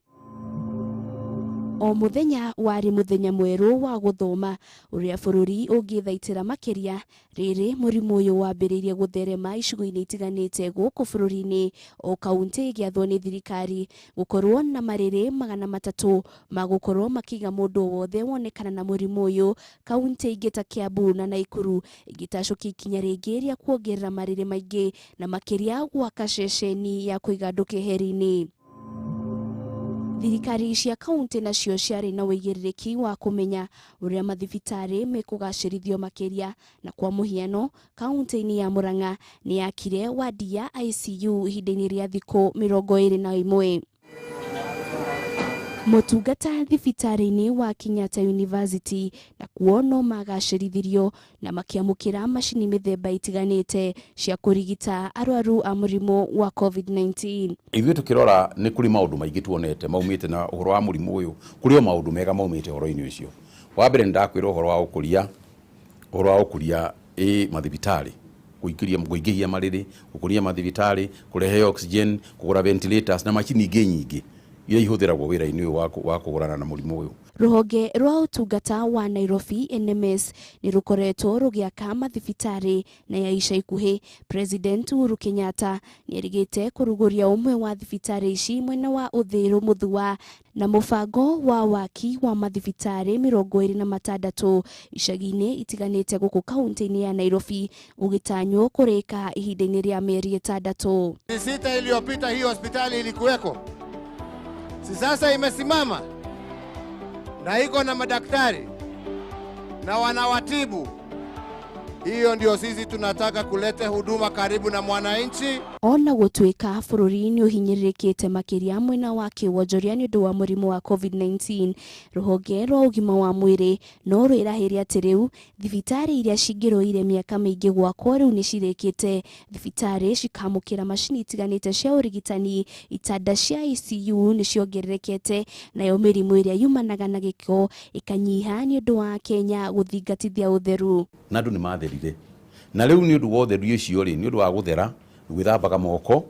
O mũthenya warĩ mũthenya mwerũ wa gũthoma ũrĩa bũrũri ũngĩthaitĩra makĩria rĩrĩ mũrimũ ũyũ wambĩrĩirie gũtherema icigo-inĩ itiganĩte gũkũ bũrũri-inĩ o kaunti ĩgĩathwo nĩ thirikari gũkorwo na marĩrĩ 300 ma gũkorwo makĩiga mũndũ wothe wonekana na mũrimũ ũyũ kaunti ingĩ ta Kiambu na Naikuru igĩtacũkia ikinya rĩngĩ rĩa kuongerera marĩrĩ maingĩ na makĩria gwaka ceceni ya kũiga andũ keheri-inĩ. Thirikari cia kaunti nacio ciarĩ na ũigĩrĩrĩki wa kũmenya ũrĩa mathibitarĩ mekũgacĩrithio makĩria na kwa mũhiano kaunti-inĩ ya Murang'a nĩ yakire wadi ya ICU ihinda-inĩ rĩa thikũ 21. Motungata thibitarĩ-inĩ wa Kenyatta University na kuo no magacĩrithirio na makĩamũkĩra macini mĩthemba itiganĩte cia kũrigita arwaru a mũrimũ wa COVID-19. Ithuĩ tũkĩrora nĩ kũrĩ maũndũ maingĩ tuonete maumĩte na ũhoro wa mũrimũ ũyũ, kũrĩ o maũndũ mega maumĩte ũhoro-inĩ ũcio. Wa mbere nĩ ndakwĩra ũhoro wa ũkũria mathibitarĩ, kũingĩhia marĩrĩ, gũkũria mathibitarĩ, kũrehe oxygen, kũgũra ventilators na macini ingĩ nyingĩ iria ihũthĩragwo wĩra-inĩ ũyũ wa kũhũrana na mũrimũ ũyũ. Rũhonge rwa ũtungata wa Nairobi NMS nĩ rũkoretwo rũgĩaka mathibitarĩ na ya ica ikuhĩ President Uhuru Kenyatta nĩerĩgĩte kũrugũria ũmwe wa thibitarĩ ici mwena wa Uthiru Muthua na mũbango wa waki wa mathibitarĩ 26 icagi-inĩ itiganĩte gũkũ kaunti-inĩ ya Nairobi ũgĩtanywo kũrĩka ihinda-inĩ rĩa mĩeri 6. 6 iliyopita hii hospitali ilikuweko, si sasa imesimama na iko na madaktari na wanawatibu. Hiyo ndio sisi tunataka, kulete huduma karibu na mwananchi. Ona gũtuĩka bũrũri nĩ ũhinyĩrĩrĩkĩte makĩria mwena wa kĩwonjoria nĩ ũndũ wa mũrimũ wa COVID-19, rũhonge rwa ũgima wa mwĩrĩ no rwĩrahĩre atĩ rĩu thibitarĩ iria cingĩroire mĩaka mĩingĩ gwakwo rĩu nĩ cirĩkĩte. Thibitarĩ cikamũkĩra macini itiganĩte cia ũrigitani, itanda cia ICU nĩ ciongererekete, nayo mĩrimũ ĩrĩa yumanaga na gĩko ĩkanyiha nĩ ũndũ wa Kenya gũthingatithia ũtheru. Na andũ nĩ matherire, na rĩu nĩ ũndũ wa ũtheru ũcio rĩ, nĩ ũndũ wa gũthera gwĩthambaga moko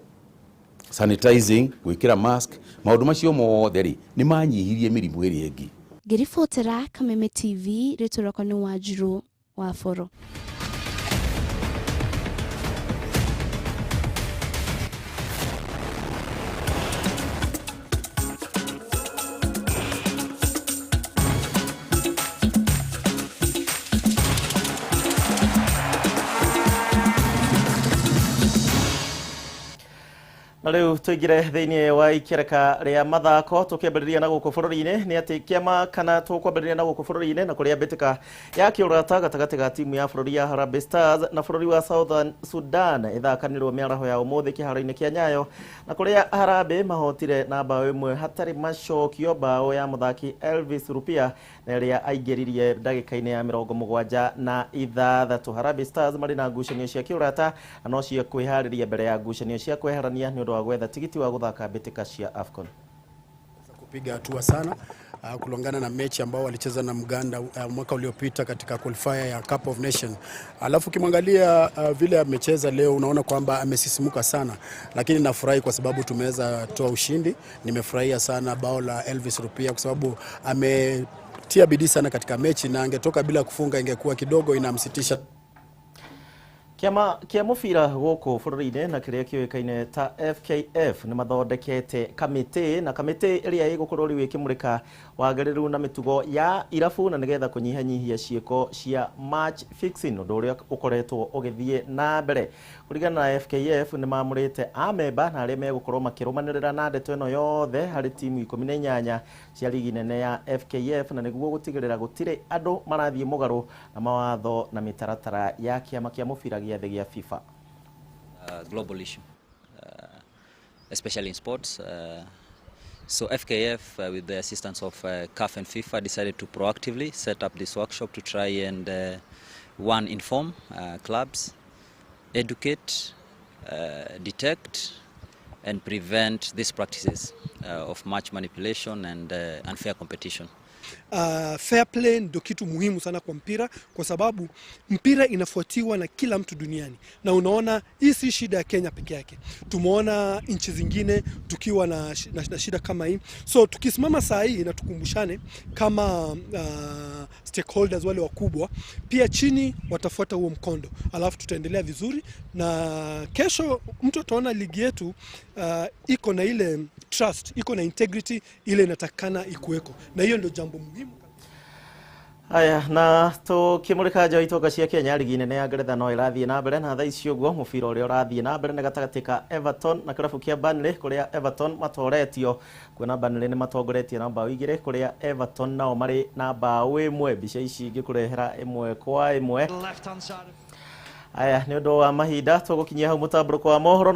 Sanitizing, gwĩkĩra mask, maũndũ macio mothe rĩ nĩ manyihirie mĩrimũ ĩrĩa ĩngĩ. Ngĩribotera Kameme TV, rĩtwa rĩakwa nĩ Wanjirũ wa Boro. Na rĩu tũingĩre thĩinĩ wa ikereka rĩa mathako, tũkĩambĩrĩria na gũkũ bũrũri-inĩ. Nĩ atĩ kĩama kana tũkwambĩrĩria na gũkũ bũrũri-inĩ na kũrĩa mbĩtĩka ya kĩũrata gatagatĩ ga timu ya bũrũri ya Harambee Stars na bũrũri wa Southern Sudan ĩthakanĩrwo mĩaraho ya ũmũthĩ kĩharo-inĩ kĩa Nyayo, na kũrĩa Harambee mahotire na mbaũ 1 hatarĩ macokio, mbaũ ya mũthaki Elvis Rupia na ĩrĩa aingĩririe ndagĩka-inĩ ya 76. Harambee Stars marĩ na ngucanio cia kĩũrata na no cikwĩharĩria mbere ya ngucanio cia kweherania nĩ ũndũ wa gwetha tigiti wa gũthaka mbĩtĩka cia AFCON. Kupiga hatua sana kulingana na mechi ambao walicheza na Mganda mwaka uliopita katika qualifier ya Cup of Nation. Alafu ukimwangalia vile amecheza leo, unaona kwamba amesisimuka sana, lakini nafurahi kwa sababu tumeweza toa ushindi. Nimefurahia sana bao la Elvis Rupia kwa sababu ametia bidii sana katika mechi, na angetoka bila kufunga ingekuwa kidogo inamsitisha. Kĩama kĩa mũbira gũkũ bũrũri-inĩ na kĩrĩa kĩũĩkaine ta FKF nĩ mathondekete kamĩtĩ, na kamĩtĩ ĩrĩa ĩgũkorwo rĩu ĩkĩmũrĩka wagĩrĩru na mĩtugo ya irabu na nĩgetha kũnyihanyihia ciĩko cia match fixing, ũndũ ũrĩa ũkoretwo ũgĩthiĩ na mbere. Kũringana na FKF, nĩ mamũrĩte amemba na arĩa megũkorwo makĩrũmanĩrĩra na ndeto ĩno yothe harĩ timu 18 cia ligi nene ya FKF, na nĩguo gũtigĩrĩra gũtirĩ andũ marathiĩ mũgarũ na mawatho na mĩtaratara ya kĩama kĩa mũbira gĩa thĩ gĩa FIFA. Global issue, especially in sports. So FKF, with the assistance of CAF and FIFA, decided to proactively set up this workshop to try and, one, inform clubs, educate, detect, and prevent these practices of match manipulation and unfair competition. Fair play ndio kitu muhimu sana kwa mpira, kwa sababu mpira inafuatiwa na kila mtu duniani, na unaona hii si shida ya Kenya peke yake. Tumeona nchi zingine tukiwa na shida kama hii. So tukisimama saa hii na tukumbushane kama stakeholders wale wakubwa pia chini watafuata huo mkondo, alafu tutaendelea vizuri, na kesho mtu ataona ligi yetu iko na ile trust, iko na integrity ile inatakana ikuweko, na hiyo ndio jambo muhimu. Haya, na tukimurika nja itonga cia Kenya, ligi nene ya Ngeretha no ĩrathiĩ na mbere, na thaa ici ũguo mũbira ũrĩa ũrathiĩ na mbere nĩ gatagatĩ ka Everton na kĩrabu kĩa Burnley, kũrĩa Everton matoretio kuona Burnley nĩ matongoretie na mbaũ 2, kũrĩa Everton nao marĩ na mbaũ 1. Mbica ici ingĩkũrehera 1 kwa 1. Haya, nĩ ũndũ wa mahinda tũgũkinyia hau mũtambũrũko wa mohoro.